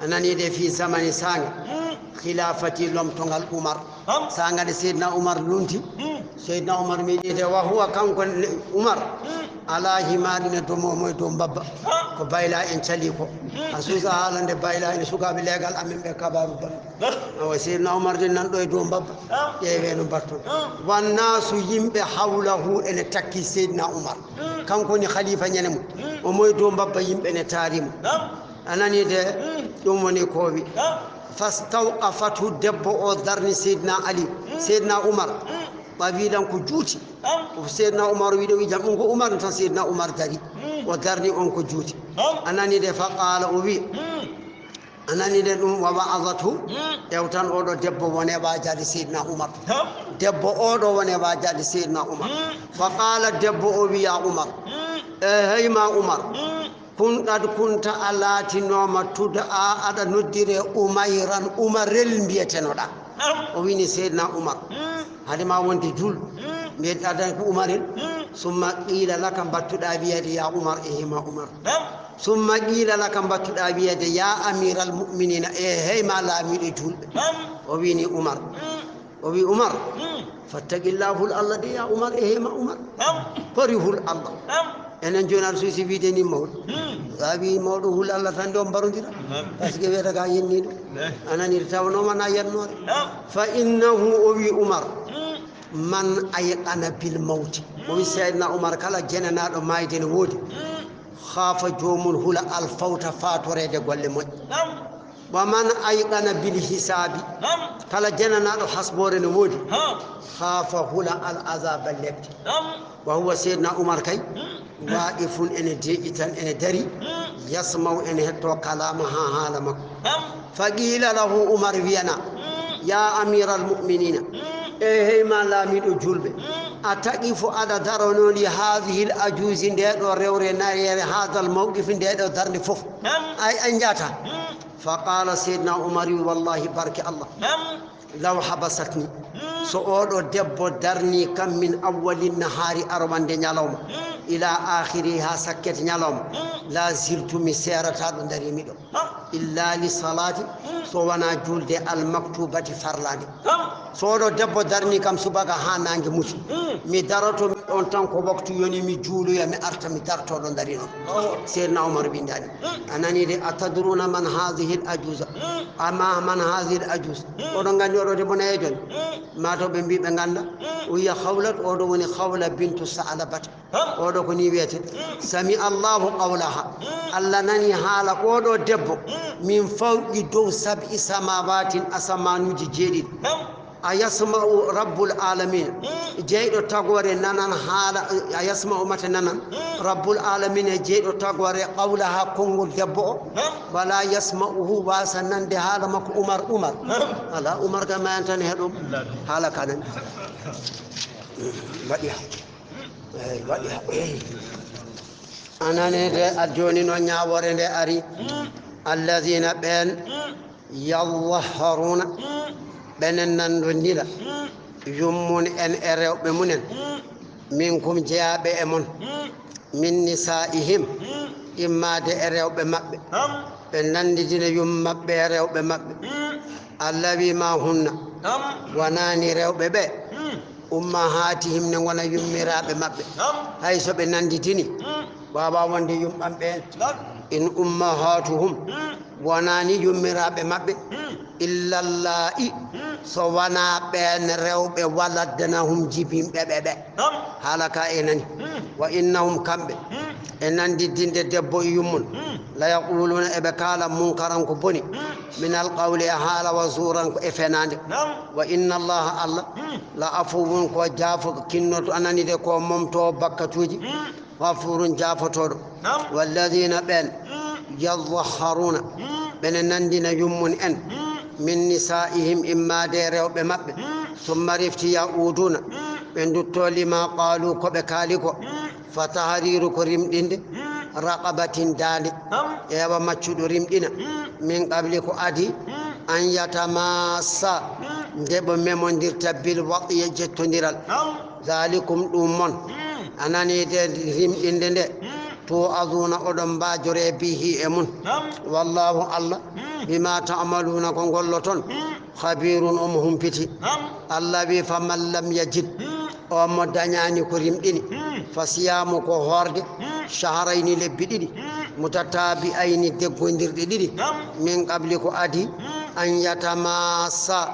A nani de, fi zamani, saanga, mm, khilafati, lomtongal Umar. Naam. Saanga nde Seydina Umar lunti. Mm. Seydina Umar miiɗi de, wa huwa, kanko ne-, Umar, mm, ala himari, ne domo mo e dow mbabba. Ah. Ko bayla en cali ko. Mm. A suusa haala nde bayla en sukaaɓe leegal amen ɓe kabaru ba. Ah. Awa Seydina Umar de nan ɗo e dow mbabba. Ah. Ƴeewe no mbatton. Ah. Wan nasu, yimɓe, hawlahu, ene takki Seydina Umar. Mm. Kanko ni khalifa ñande mum. Mm. Omo e dow mbabba, yimɓe ne taari mo. Naam. A nani de, mm, ɗum woni ko o wi. Naam. Fastawqafathu, debbo o darni Seydina Ali, mm, Seydina Umar. Mm. Ɓa wiɗan ko juuti. Naam. Ko Seydina Umar wiɗo wi jam, ɗum ko Umar tan, Seydina Umar dari. Mm. O darni on ko juuti. Naam. A nani de, fa qaala, o wi. Mm. A nani de ɗum, wa wa'azathu. Mm. Ƴewtan oɗo debbo wone waajaade Seydina Umar. Naam. Debbo oɗo wone waajaade Seydina Umar. Mm. Fa qaala, debbo o wi, ya Umar. Mm. E hey ma Umar. Mm. Kun qad kunta, a laatinooma, tud'a, aɗa noddire Umayran, Umarel mbiyetenoɗa. Naam. O wini Seydina Umar. Mm. Hade ma wonde jul. Mm. Mbiyen adan ko Umarel. Mm. Summa qila laka, mbattuɗa wiyade, ya Umar, e hima Umar. Naam. Summa qila laka, mbattuɗa wiyade, ya amiral mu'minina, e hey ma laamiɗo julɓe. Naam. O wini Umar. Mm. O wi Umar, mm, fattaqillah, hul Allah de, ya Umar, e hema Umar. Naam. Kori hul Allah. Naam. Enen joni aɗa suusi wiide ni mawɗo. Mm. A wi mawɗo hul Allah tan de on mbarondira. Naam. Parce que wiyata ka yenni ɗum. Naam. A nani tawanoma na yennore. Naam. Fa innahu, o wi Umar, mm, man ayqana bil mawti. O wi, mm, Seydina Umar, kala jenanaɗo mayde ne woodi. Mm. Khaafa, joomum hula, al fawta, fatorede golle moƴƴe. Naam. Wa man ayqana bil hisaabi. Naam. Kala jenanaɗo hasbore ne woodi. Ha. Khaafa, hula, al azaba, lepte. Naam. Wa huwa, Seydina Umar kay, hmm, waqifun, ene deeƴi tan, ene dari. Hmm. Yasma'u, ene hetto kalaama, ha haala makko. Naam. Fa qila lahu, Umar wiyana, hmm, ya amiral mu'minina, hmm, e hey ma laamiɗo julɓe, hmm, a taqifu, aɗa darono li hadhihi al ajuzi, nde ɗo rewre nayeere, hadha al mawqif, nde ɗo darnde fof. Naam. Ay, ay njata. Hmm. Fa qala, Seydina Umar wi, wallahi, barke Allah. Naam. Law habasatni. Mm. So oɗo debbo darni kam min awwalin nahaari, arwande ñalawma, mm, ila akhiri, ha sakket ñalawma, mm, la ziltu, mi seerata ɗo darimi ɗo. Ha. Illa li salati, mm, so wona julde al maktubati, farlande. Ha. So oɗo debbo darni kam subaka ha nange muti. Mm. Mi daroto mi ɗon tan ko waktu yoni mi juuloya, mi arta mi darto ɗo darino. Oh. Seydina Umar windani. Mm. A nani de, atadruna man hadhihi al ajuza? Mm. Amma man hadhihi al ajuz? Mm. Oɗon nganndi oɗo debbo nayeejo ne? Mm. Mataw ɓe mbii ɓe ngannda. Mm. O wiya Khawlat, oɗo woni Khawla bintu Sa'labata. Hum. Oɗo ko ni wiyete. Mm. Sami Allahu qawlaha. Mm. Allah nani haala oɗo debbo. Mm. Min fawqi, dow, sab'i samawatin, asamanuuji jeeɗiɗi. Hum. A yasma'u rabbul alamin? Mm. Jeyɗo tagore nanan haala, a yasma'u mate nanan? Mm. Rabbul alamin e jeyɗo tagore qawlaha, konngol debbo o? Mm. Wala yasma'uhu, wasa nande haala makko Umar, Umar. Mm. Ala, Umar ka mayan tan e ɗum. Mm. Haala kanan. Waɗi ha. Eyi, waɗi ha. Anani de, a joni no ñaawore nde ari. Mm. Alladhina, ɓen. Mm. Yadhahharuna, mm, ɓenen nanndondira, mm, yummun en e rewɓe mumen, mm, minkum, jeyaaɓe e mon, mm, min nisaa'ihim, mm, immaade e rewɓe maɓɓe, am, ɓe nanndidina yum maɓɓe e rewɓe maɓɓe, mm, allawi ma hunna, am, wonani rewɓe ɓe, mm, ummahatihim, ne ngona yummiraaɓe maɓɓe, am, hay so ɓe nanndidini, mm, wawa wonde yumɓam ɓeen. Lan. In ummahatuhum, mm, wonani yummiraaɓe maɓɓe, mm, illa lla'i, mm, so wona ɓeen rewɓe, waladnahum, jibinɓe ɓe ɓe. Nam. Haala ka e nani. Mm. Wa innahum, kamɓe, mm, e nanndidinde debbo e yummum, mm, la yaquluna, eɓe kaala munkaran ko boni, mm, min al qawli, e haala, wa zuuran, ko e fenaande. Nam. Wa inna llaha, Allah, mm, la afuwun, ko jaafo, kinnoto, anani de, ko momto bakkatuuji. Mm. Ghafuurun, jaafotooɗo. Nam. Walladhina, ɓeen, mm, yadhahharuna, mm, ɓene nanndina yummun en, mm, min nisaa'ihim, immaade e rewɓe maɓɓe, mm, summa rifti ya'uduna, mm, ɓe ndutto lima qaalu, ko ɓe kaali ko, mm, fa tahriru, ko rimɗinde, mm, raqabatin, daande, nam, ƴeewa maccuɗo rimɗina, mm, min qabli, ko adii, mm, an yatamassa, mm, nde ɓe memondirta, bil wat'i, e jettondiral. Nam. Zalikum, ɗum mon, mm, a nani de, rimɗinde nde, mm, tu'azuna, oɗon mbaajoree, bihi, e mum. Nam. Wallahu, Allah, mm, bima ta'maluna, ko ngolloton, mm, khabirun, omo humpiti. Nam. Allah wi, faman lam yajid, mm, on mo dañaani ko rimɗini, mm, fa siyamu, ko hoorde, mm, shahrayni, lebbi ɗiɗi, mm, mutatabi'ayni, deggondirɗe ɗiɗi, nam, min qabli, ko adii, mm, an yatamassa,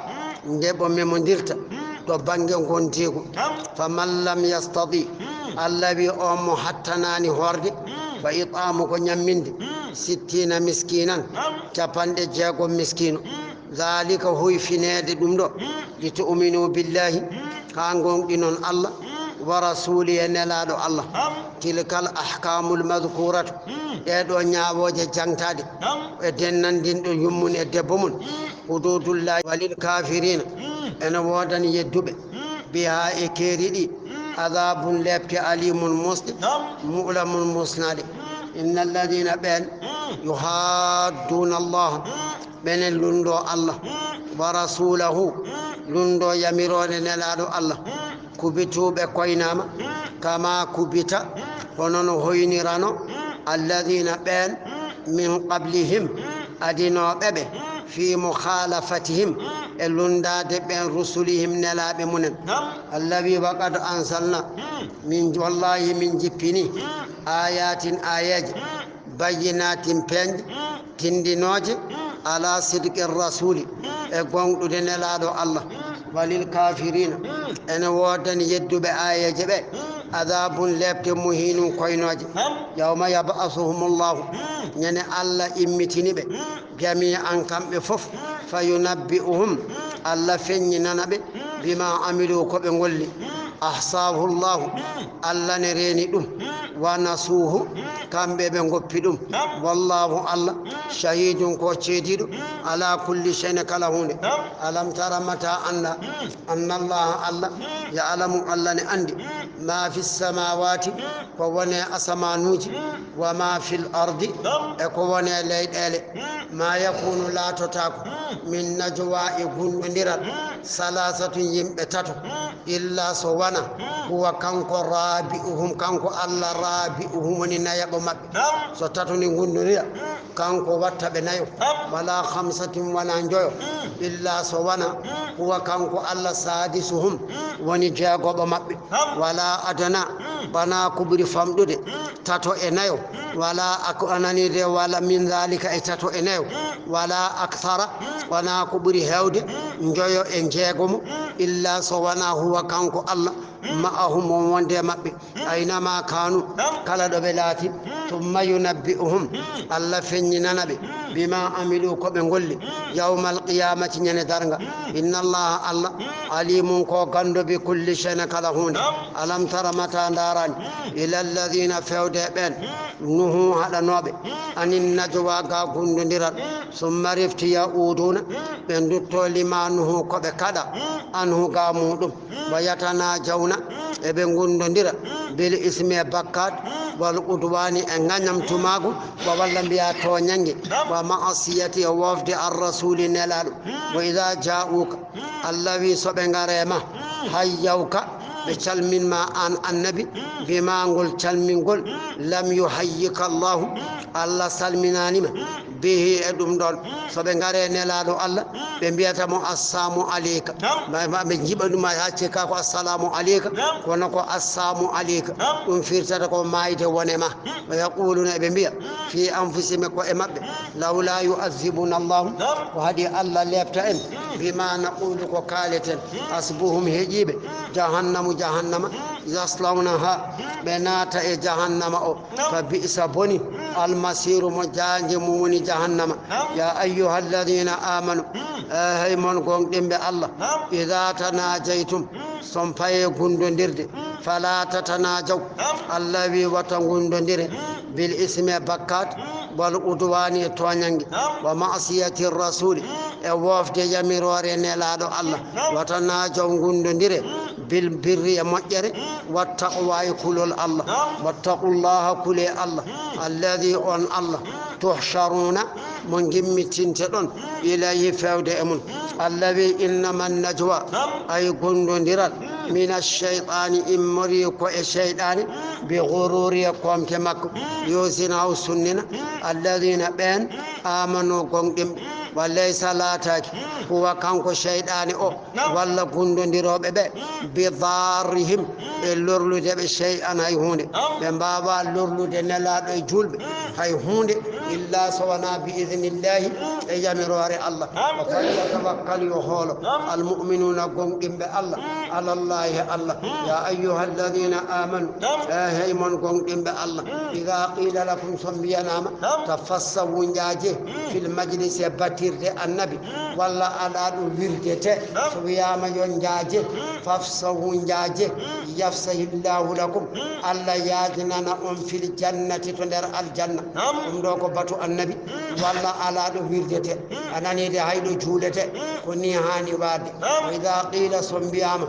mm, nde ɓe memondirta, mm, to bannge ngontiigu. Nam. Faman lam yastati, mm, Allah wi, on mo hattanaani hoorde, mm, fa it'amu, ko ñamminde, mm, sittina miskinan, nam, capanɗe jeegom miskino. Mm. Dhalika, hoyfineede ɗum ɗo, mm, li tu'minu billahi, mm, haa ngonɗinon Allah, mm, ورسوله e Nelaaɗo Allah. نعم. تلك الأحكام المذكورة. Mm. Ɗee ɗoo ñaawooje jaŋtaaɗe. نعم. E dennandinɗo yummum e debbo mum. Mm. حدود الله وللكافرين. Mm. Ene woodani yedduɓe. Mm. بها e keeri ɗi. Mm. عذاب lepte أليم musɗe. نعم. مؤلم musnaade. Mm. إن الذين ɓeen. Mm. يحادون الله. Mm. Ɓeen lunndoo Allah. Mm. ورسوله. Mm. Lunndoo yamiroore Nelaaɗo Allah. Mm. كبتوا ɓe koynaama. Mm. كما كبت. Mm. Hono no hoynirano. Mm. الذين ɓeen. Mm. من قبلهم. Mm. Adinooɓe ɓe. Mm. في مخالفتهم. Mm. E lunndaade ɓeen رسلهم nelaaɓe mumen. نعم. الذي وقد أنزلنا. Mm. Min, wallaahi min jippini. Mm. آيات aayeeje. Mm. بينات peeñɗe. Mm. Tinndinooje. Mm. على صدق الرسول. Mm. E gooŋɗude Nelaaɗo Allah. Mm. وللكافرين. Mm. Ene woodani yedduɓe aayeeje ɓe. Mm. عذاب lepte مهين koynooje. نعم. يوم يبعثهم الله. Mm. Ñande Allah immitini ɓe. Mm. جميعا kamɓe fof. Mm. فينبئهم. Mm. Allah feññinana ɓe. Mm. بما عملوا ko ɓe ngolli. Mm. أحصاه الله. Mm. Allah ne reeni ɗum. Mm. ونسوه. Mm. Kamɓe ɓe ngoppi ɗum. Naam. والله Allah. Mm. شهيد ko ceediiɗo. Mm. على كل شيء kala huunde. Naam. ألم تر mata annda. Mm. أن الله Allah. Mm. يعلم Allah ne anndi. Mm. ما في السماوات. Mm. Ko woni e asamanuuji. Mm. وما في الأرض. Naam. E ko woni e leyɗeele. Mm. ما يكون laatotaako. Mm. من نجوى e gunndondiral. Mm. ثلاثة yimɓe tato. Mm. إلا so wona. Mm. هو kanko رابعهم, kanko Allah رابعهم woni nayaɓo maɓɓe. Naam. So tato ni gunndondira. Mm. Kanko watta ɓe nayo. Naam. ولا خمسة wona njoyo. Mm. إلا so wona. Mm. هو kanko Allah سادسهم. Mm. Woni jeegoɓo maɓɓe. Naam. ولا أدنى. Mm. Wona ko ɓuri famɗude. Mm. Tato e nayo. Mm. ولا أك-, a nanii de, ولا من ذلك e tato e nayo. Mm. ولا أكثر. Mm. Wona ko ɓuri heewde. Mm. Njoyo e jeegomo. Mm. إلا so wona هو kanko Allah. Mm. معهم wonde e maɓɓe. Mm. أينما كانوا. Naam. Kala ɗo ɓe laati. Mm. ثم ينبئهم. Mm. Allah feññinana ɓe. Mm. بما عملوا ko ɓe ngolli. Mm. يوم القيامة ñande darnga. Mm. إن الله Allah. Mm. عليم ko ganndo بكل شيء kala huunde. Naam. ألم تر mata ndaaraani. Mm. إلى الذين feewde e ɓeen. Mm. نهوا haɗanooɓe. Mm. عن النجوى ga gunndondiral. Mm. ثم refti يعودون. Mm. Ɓe ndutto لما نهوا ko ɓe kaɗa. Mm. عنه ga muɗum. Mm. ويتناجون. Mm. Eɓe gunndondira. Mm. بالإثم e bakkaat. Mm. والعدوان e ngañamtumaagu. Wa walla mbiya tooñannge. Naam. ومعصية e woofde الرسول Nelaaɗo. Mm. وإذا جاءوك. Mm. Allah wi so ɓe ngare ma. Mm. حيوك. Mm. Ɓe calmin ma aan Annabi. Mm. Bima ngol calmingol. Mm. لم يحيك الله. Mm. Allah salminaani ma. Mm. به e ɗum ɗoon. Mm. So ɓe ngare Nelaaɗo Allah. Mm. Ɓe mbiyata mo السلام عليك. Naam. Ma, ma ɓe njiɓa ɗum, ma hacce ka ko السلام عليك. Naam. Kono ko السام عليك. Naam. Ɗum firtata ko maayde wone ma. Mm. ويقولون eɓe mbiya. Mm. في أنفسهم ko e maɓɓe. Mm. لولا يعذبنا الله. Naam. Ko haɗi Allah lepta en. Mm. بما نقول ko kaaleten. Mm. حسبهم heƴiiɓe. Mm. جهنم jahannama. Mm. يصلونها. Mm. Ɓe naata e jahannama o. Naam. فبئس boni. Mm. المصير mo jaange mum woni jahannama. Naam. يا أيها الذين آمنوا. Mm. Eh, hey mon gooŋɗinɓe Allah. Naam. إذا تناجيتم. Mm. So on paye gunndondirde. Mm. فلا تتناجوا. Naam. Allah wi wata gunndondire. Mm. بالإثم e bakkaat. Mm. والعدوان e tooñannge. Naam. ومعصية الرسول. Mm. E woofde yamiroore Nelaaɗo Allah. Naam. وتناجوا gunndondire. Mm. بالبر e moƴƴere. Mm. والتقوى e kulol Allah. Naam. واتقوا الله kulee Allah. Mm. الذي on Allah. Mm. تحشرون. Mm. Mo ngimmitinteɗon. Mm. إليه feewde e mum. Mm. Allah wi إنما النجوى. Naam. Ay gunndondiral. Mm. من الشيطان immorii ko e seyɗaani. Mm. بغرور e koomke makko. Mm. Yo sina o sunnina. Mm. الذين ɓeen. Mm. آمنوا gooŋɗinɓe. Mm. وليس laataaki. Mm. هو kanko seyɗaani o. Naam. Walla gunndondirooɓe ɓe. Mm. بضارهم. Mm. E lorlude ɓe شيئا hay huunde. Naam. Ɓe mbaawaa lorlude Nelaaɗo e juulɓe. Mm. Hay huunde. Mm. illa so wonaa bi idnillahi, e yamiroore Allah. Naam. Wa falyatawakkal, yo hoolo. Naam. Al mu'minuuna, gonɗinɓe Allah. Naam. Alallahi Allah. Naam. Ya ayyuha alladhina amanu. Naam. E hey mon gonɗinɓe Allah. Naam. Idha qila lakum, so mbiyanaama. Naam. Tafassahu, njaaje. Naam. Fil majlis, e batirde Annabi. Naam. Walla alaa ɗo wirdete. Naam. So wiyaama yo njaaje. Naam. Fafsahu, njaaje. Naam. Yafsahillahu lakum. Naam. Allah yaajinana on fil jannati, to nder aljanna. Naam. Ɗum ɗo ko batu Annabi. Walla alaa ɗo wirdete. A nanii de, hay ɗo juulete. Ko nii haani waade. Wa idha qila, so mbiyaama,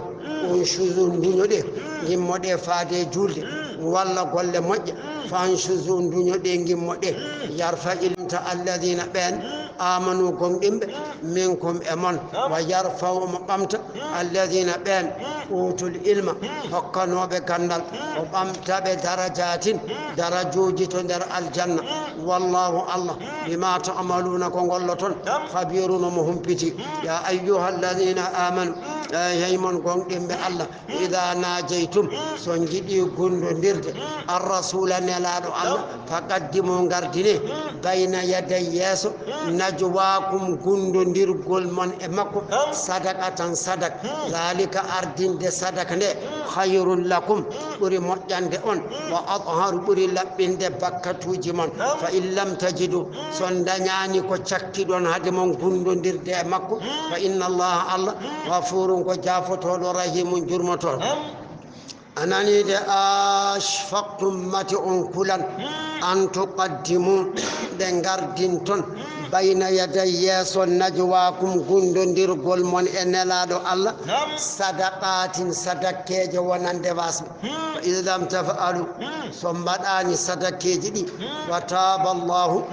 unshuzu, nduñoɗee, ngimmoɗee faade e juulde, walla golle moƴƴe, fanshuzu, nduñoɗee, ngimmoɗee. Yarfa'il ta alladhina, ɓeen, amanu, gomɗinɓe, minkum, e mon, wa yarfa'u, omo ɓamta, alladhina, ɓeen, utul ilma, hokkanooɓe ganndal, o ɓamta ɓe, darajaatin, darajuuji to nder aljanna. Wallahu, Allah, bima ta'maluna, ko ngolloton, khabirun, omo humpiti. Ya ayyuha alladhina amanu, e hey mon gonɗinɓe Allah, idha najaytum, so njiɗi gundondirde, ar rasula, nelaaɗo Allah, faqaddimu, ngardinee, bayna yaday, yeeso, najwaakum, gundondirgol mon e makko, sadaqatan, sadak. Dhalika, ardinde sadak nde, khayrun lakum, ɓuri moƴƴande on, wa atharu, ɓuri laɓɓinde bakkatuuji mon. Fa in lam tajidu, so ndañaani ko cakkiɗon hade mon gundondirde e makko, fa inna Allaha, Allah, ghafurun, ko jaafotooɗo, rahimun, jurmotooɗo. A nanii de, ashfaqtum, mate on kulan, an tuqaddimu, ɓe ngardinton, bayna yaday, yeeso, najwaakum, gundondirgol mon e nelaaɗo Allah, sadaqatin, sadakkeeje wonande wasɓe. Fa in lam taf'alu, so mbaɗaani sadakkeeji ɗi, wa taaba Allahu,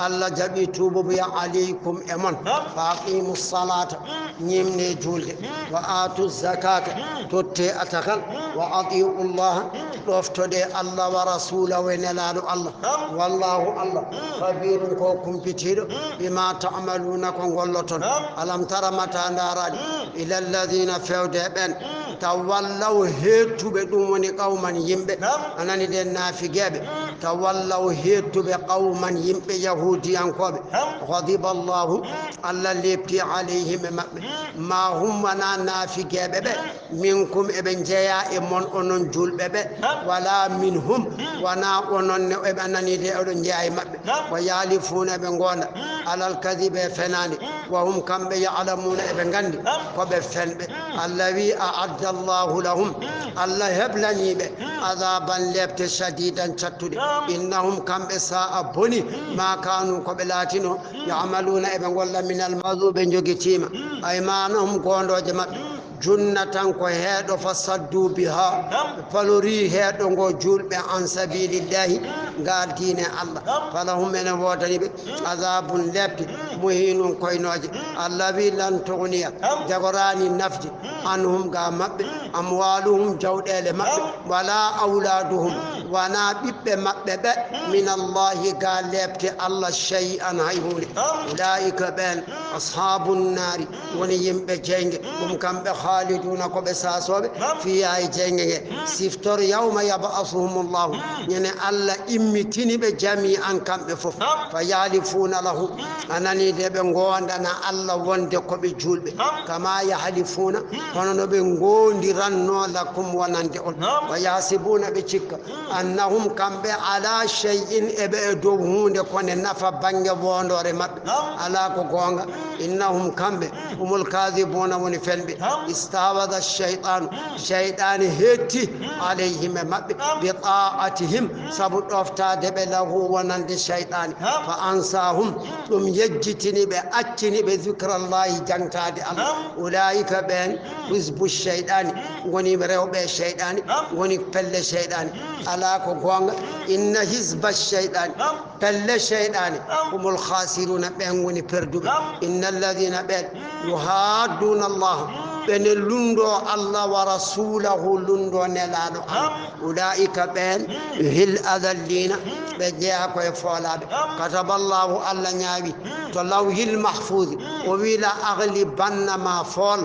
Allah jaɓi tuububuya, alaykum, e mon. Fa aqimu salata, ñimnee juulde. Wa aatu zakata, tottee atakal. Wa atiu Allaha, ɗoftoɗee Allah, wa rasulahu, e nelaaɗo Allah. Wallahu, Allah, khabirun, ko kumpitiiɗo, bima ta'maluna, ko ngolloton. Alam tara, mata ndaaraani, ila alladhina, feewde e ɓeen, tawallaw, heettuɓe, ɗum woni qawman, yimɓe. Naam. A nanii de, naafigeeɓe. Naam. Tawallaw, heettuɓe, qawman, yimɓe yahuudiyankooɓe. Naam. Ghadiba Allahu, naam, Allah leepti, alayhim, e maɓɓe. Naam. Ma hum, wonaa naafigeeɓe ɓe. Naam. Minkum, eɓe njeyaa e mon, onon juulɓe ɓe. Naam. Wala minhum, naam, wonaa onon ne, eɓe, a nanii de, oɗon njeyaa e maɓɓe. Naam. Wa yahlifuuna, eɓe ngoonda. Naam. Alal kadhibi, e fenaande. Wa hum, kamɓe, ya'lamuuna, eɓe nganndi, naam, ko ɓe fenɓe. Mm. Allah wi, a'adda Allahu lahum, mm, Allah heblanii ɓe, mm, adhaban, lepte, shadidan, cattuɗe. Naam. Innahum, kamɓe, sa'a, boni, mm, ma kanu, ko ɓe laatino, mm, ya'maluuna, eɓe ngolla, minal, mazu, ɓe njogitiima, mm, aymanahum, goondooje maɓɓe. Mm. Junnatan, ko heeɗo, fa saddu biha, naam, ɓe palori heeɗo ngo juulɓe, an sabilillahi, mm, ngal diine Allah. Naam. Falahum, ene woodani ɓe, mm, adhabun, lepte, mm, muhinun, koynooje. Mm. Allah wi, lan tughniya, naam, jagoraani nafde, mm, anhum, ga maɓɓe, mm, amwaluhum, jawɗeele maɓɓe, naam, wala awladuhum, mm, wonaa ɓiɓɓe maɓɓe ɓe, mm, min Allahi, ga lepte Allah, shay'an, hay huunde. Naam. Ulaika, ɓeen, mm, ashabun naari, woni yimɓe jeynge, ɗum kamɓe, khaliduna, ko ɓe saasooɓe, fiha, e jeynge nge. Siftor, yawma yab'athuhumullahu, ñande Allah immitini ɓe, jami'an, kamɓe fof. Fa yahlifuna lahu, a nanii de, ɓe ngoondana Allah wonde ko ɓe juulɓe. Kama yahlifuna, hono no ɓe ngoondirannoo, lakum, wonande on. Wa yahsibuna, ɓe cikka, annahum, kamɓe, ala shay'in, eɓe e dow huunde, ko ne nafa bannge woondoore maɓɓe. Alaa, ko goonga. Innahum, kamɓe, humul kadhibuna, woni fenɓe. Istahwadha shaytanu, shaytaani hetti, alayhim, e maɓɓe, bi ta'atihim, sabu ɗoftaade ɓe, lahu, wonande shaytaani. Fa ansahum, ɗum yejjitini ɓe, accini ɓe, dhikrallahi, jaŋtaade Allah. Ulaika, ɓeen, hizbu shaytani, ngoni rewɓe shaytani, ngoni pelle shaytani. Alaa, ko goonga, inna hizba shaytani, pelle shaytani, humul khasiruna, ɓen ngoni perduɓe. Inna alladhina, ɓen, yuhadduna Allah, ɓene lunndo Allah wa rasulahu, lunndo nelaaɗo Allah. Ulaa'ika ɓeen, fil adalliina, ɓe jeyaa ko e foolaaɓe. Kataballahu, Allah ñaawi to lawhil mahfuuzi, o wii, "La aghlibanna, ma fool,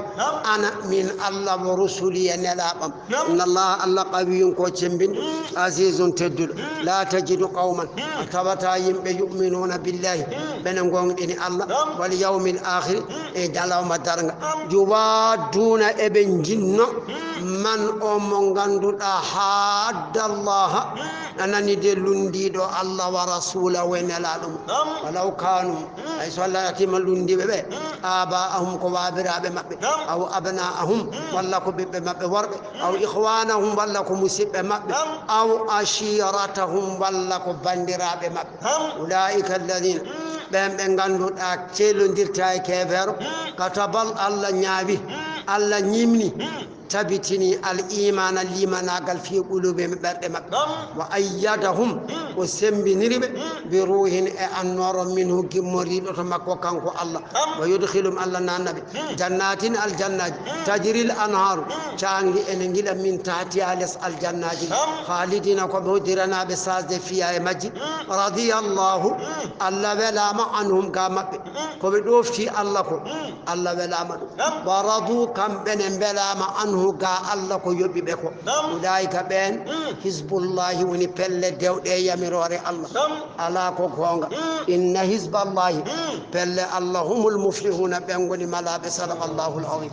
ana, min Allah, wa rusuli, e nelaaɓam." Inna Allah, Allah qawiyyun ko cemmbinɗo, azizun tedduɗo. La tajidu qawman, a tawata yimɓe, yu'minuna billahi, ɓene gonɗini Allah, wal yawmil akhiri, e ñalawma darnga, yuwadduna, eɓe jinno, man, o mo ngannduɗaa, hadda Allah, a nani de, lunndiiɗo Allah, wa rasulahu, e nelaaɗo mum. Walaw kanu, hay so Allah laatiima lunndiiɓe ɓe, aba'ahum, ko waabiraaɓe maɓɓe, aw abna'ahum, walla ko ɓiɓɓe maɓɓe worɓe, aw ikhwanahum, walla ko musiɓɓe maɓɓe, aw ashiratahum, walla ko banndiraaɓe maɓɓe. Ulaa'ika alladhina, ɓeen ɓe ngannduɗaa ceelondirta e keefeero, katabal, Allah ñaawi, Allah ñimni, tabitini al imaana, liimanaagal, fi quluubihim, ɓerɗe maɓɓe. Wa ayyadahum, o semmbiniri ɓe, bi ruuhin, e annooro, minhu, gimmoriiɗo to makko kanko Allah. Wa yudkhilum, Allah naatna ɓe, jannatin, aljannaaji, tajril anhaaru, caangi ene ngila, min tahtiha, les aljannaaji, khalidina, ko ɓe hoddiranaaɓe saasde, fiha, e majji. Radiyallahu, Allah welaama, anhum, ga maɓɓe, ko ɓe ɗoofti Allah ko, Allah welaama ɗum. Wa radu, kamɓe ne mbelaama, anhu, ga Allah ko yoɓi ɓe ko. Ulaa'ika ɓeen, hizbullahi, woni pelle dewɗe e yamiroore Allah. Alaa ko goonga. Inna hizballahi, pelle Allah, humul muflihuna, ɓen ngoni malaaɓe. Sadaqallahul azim.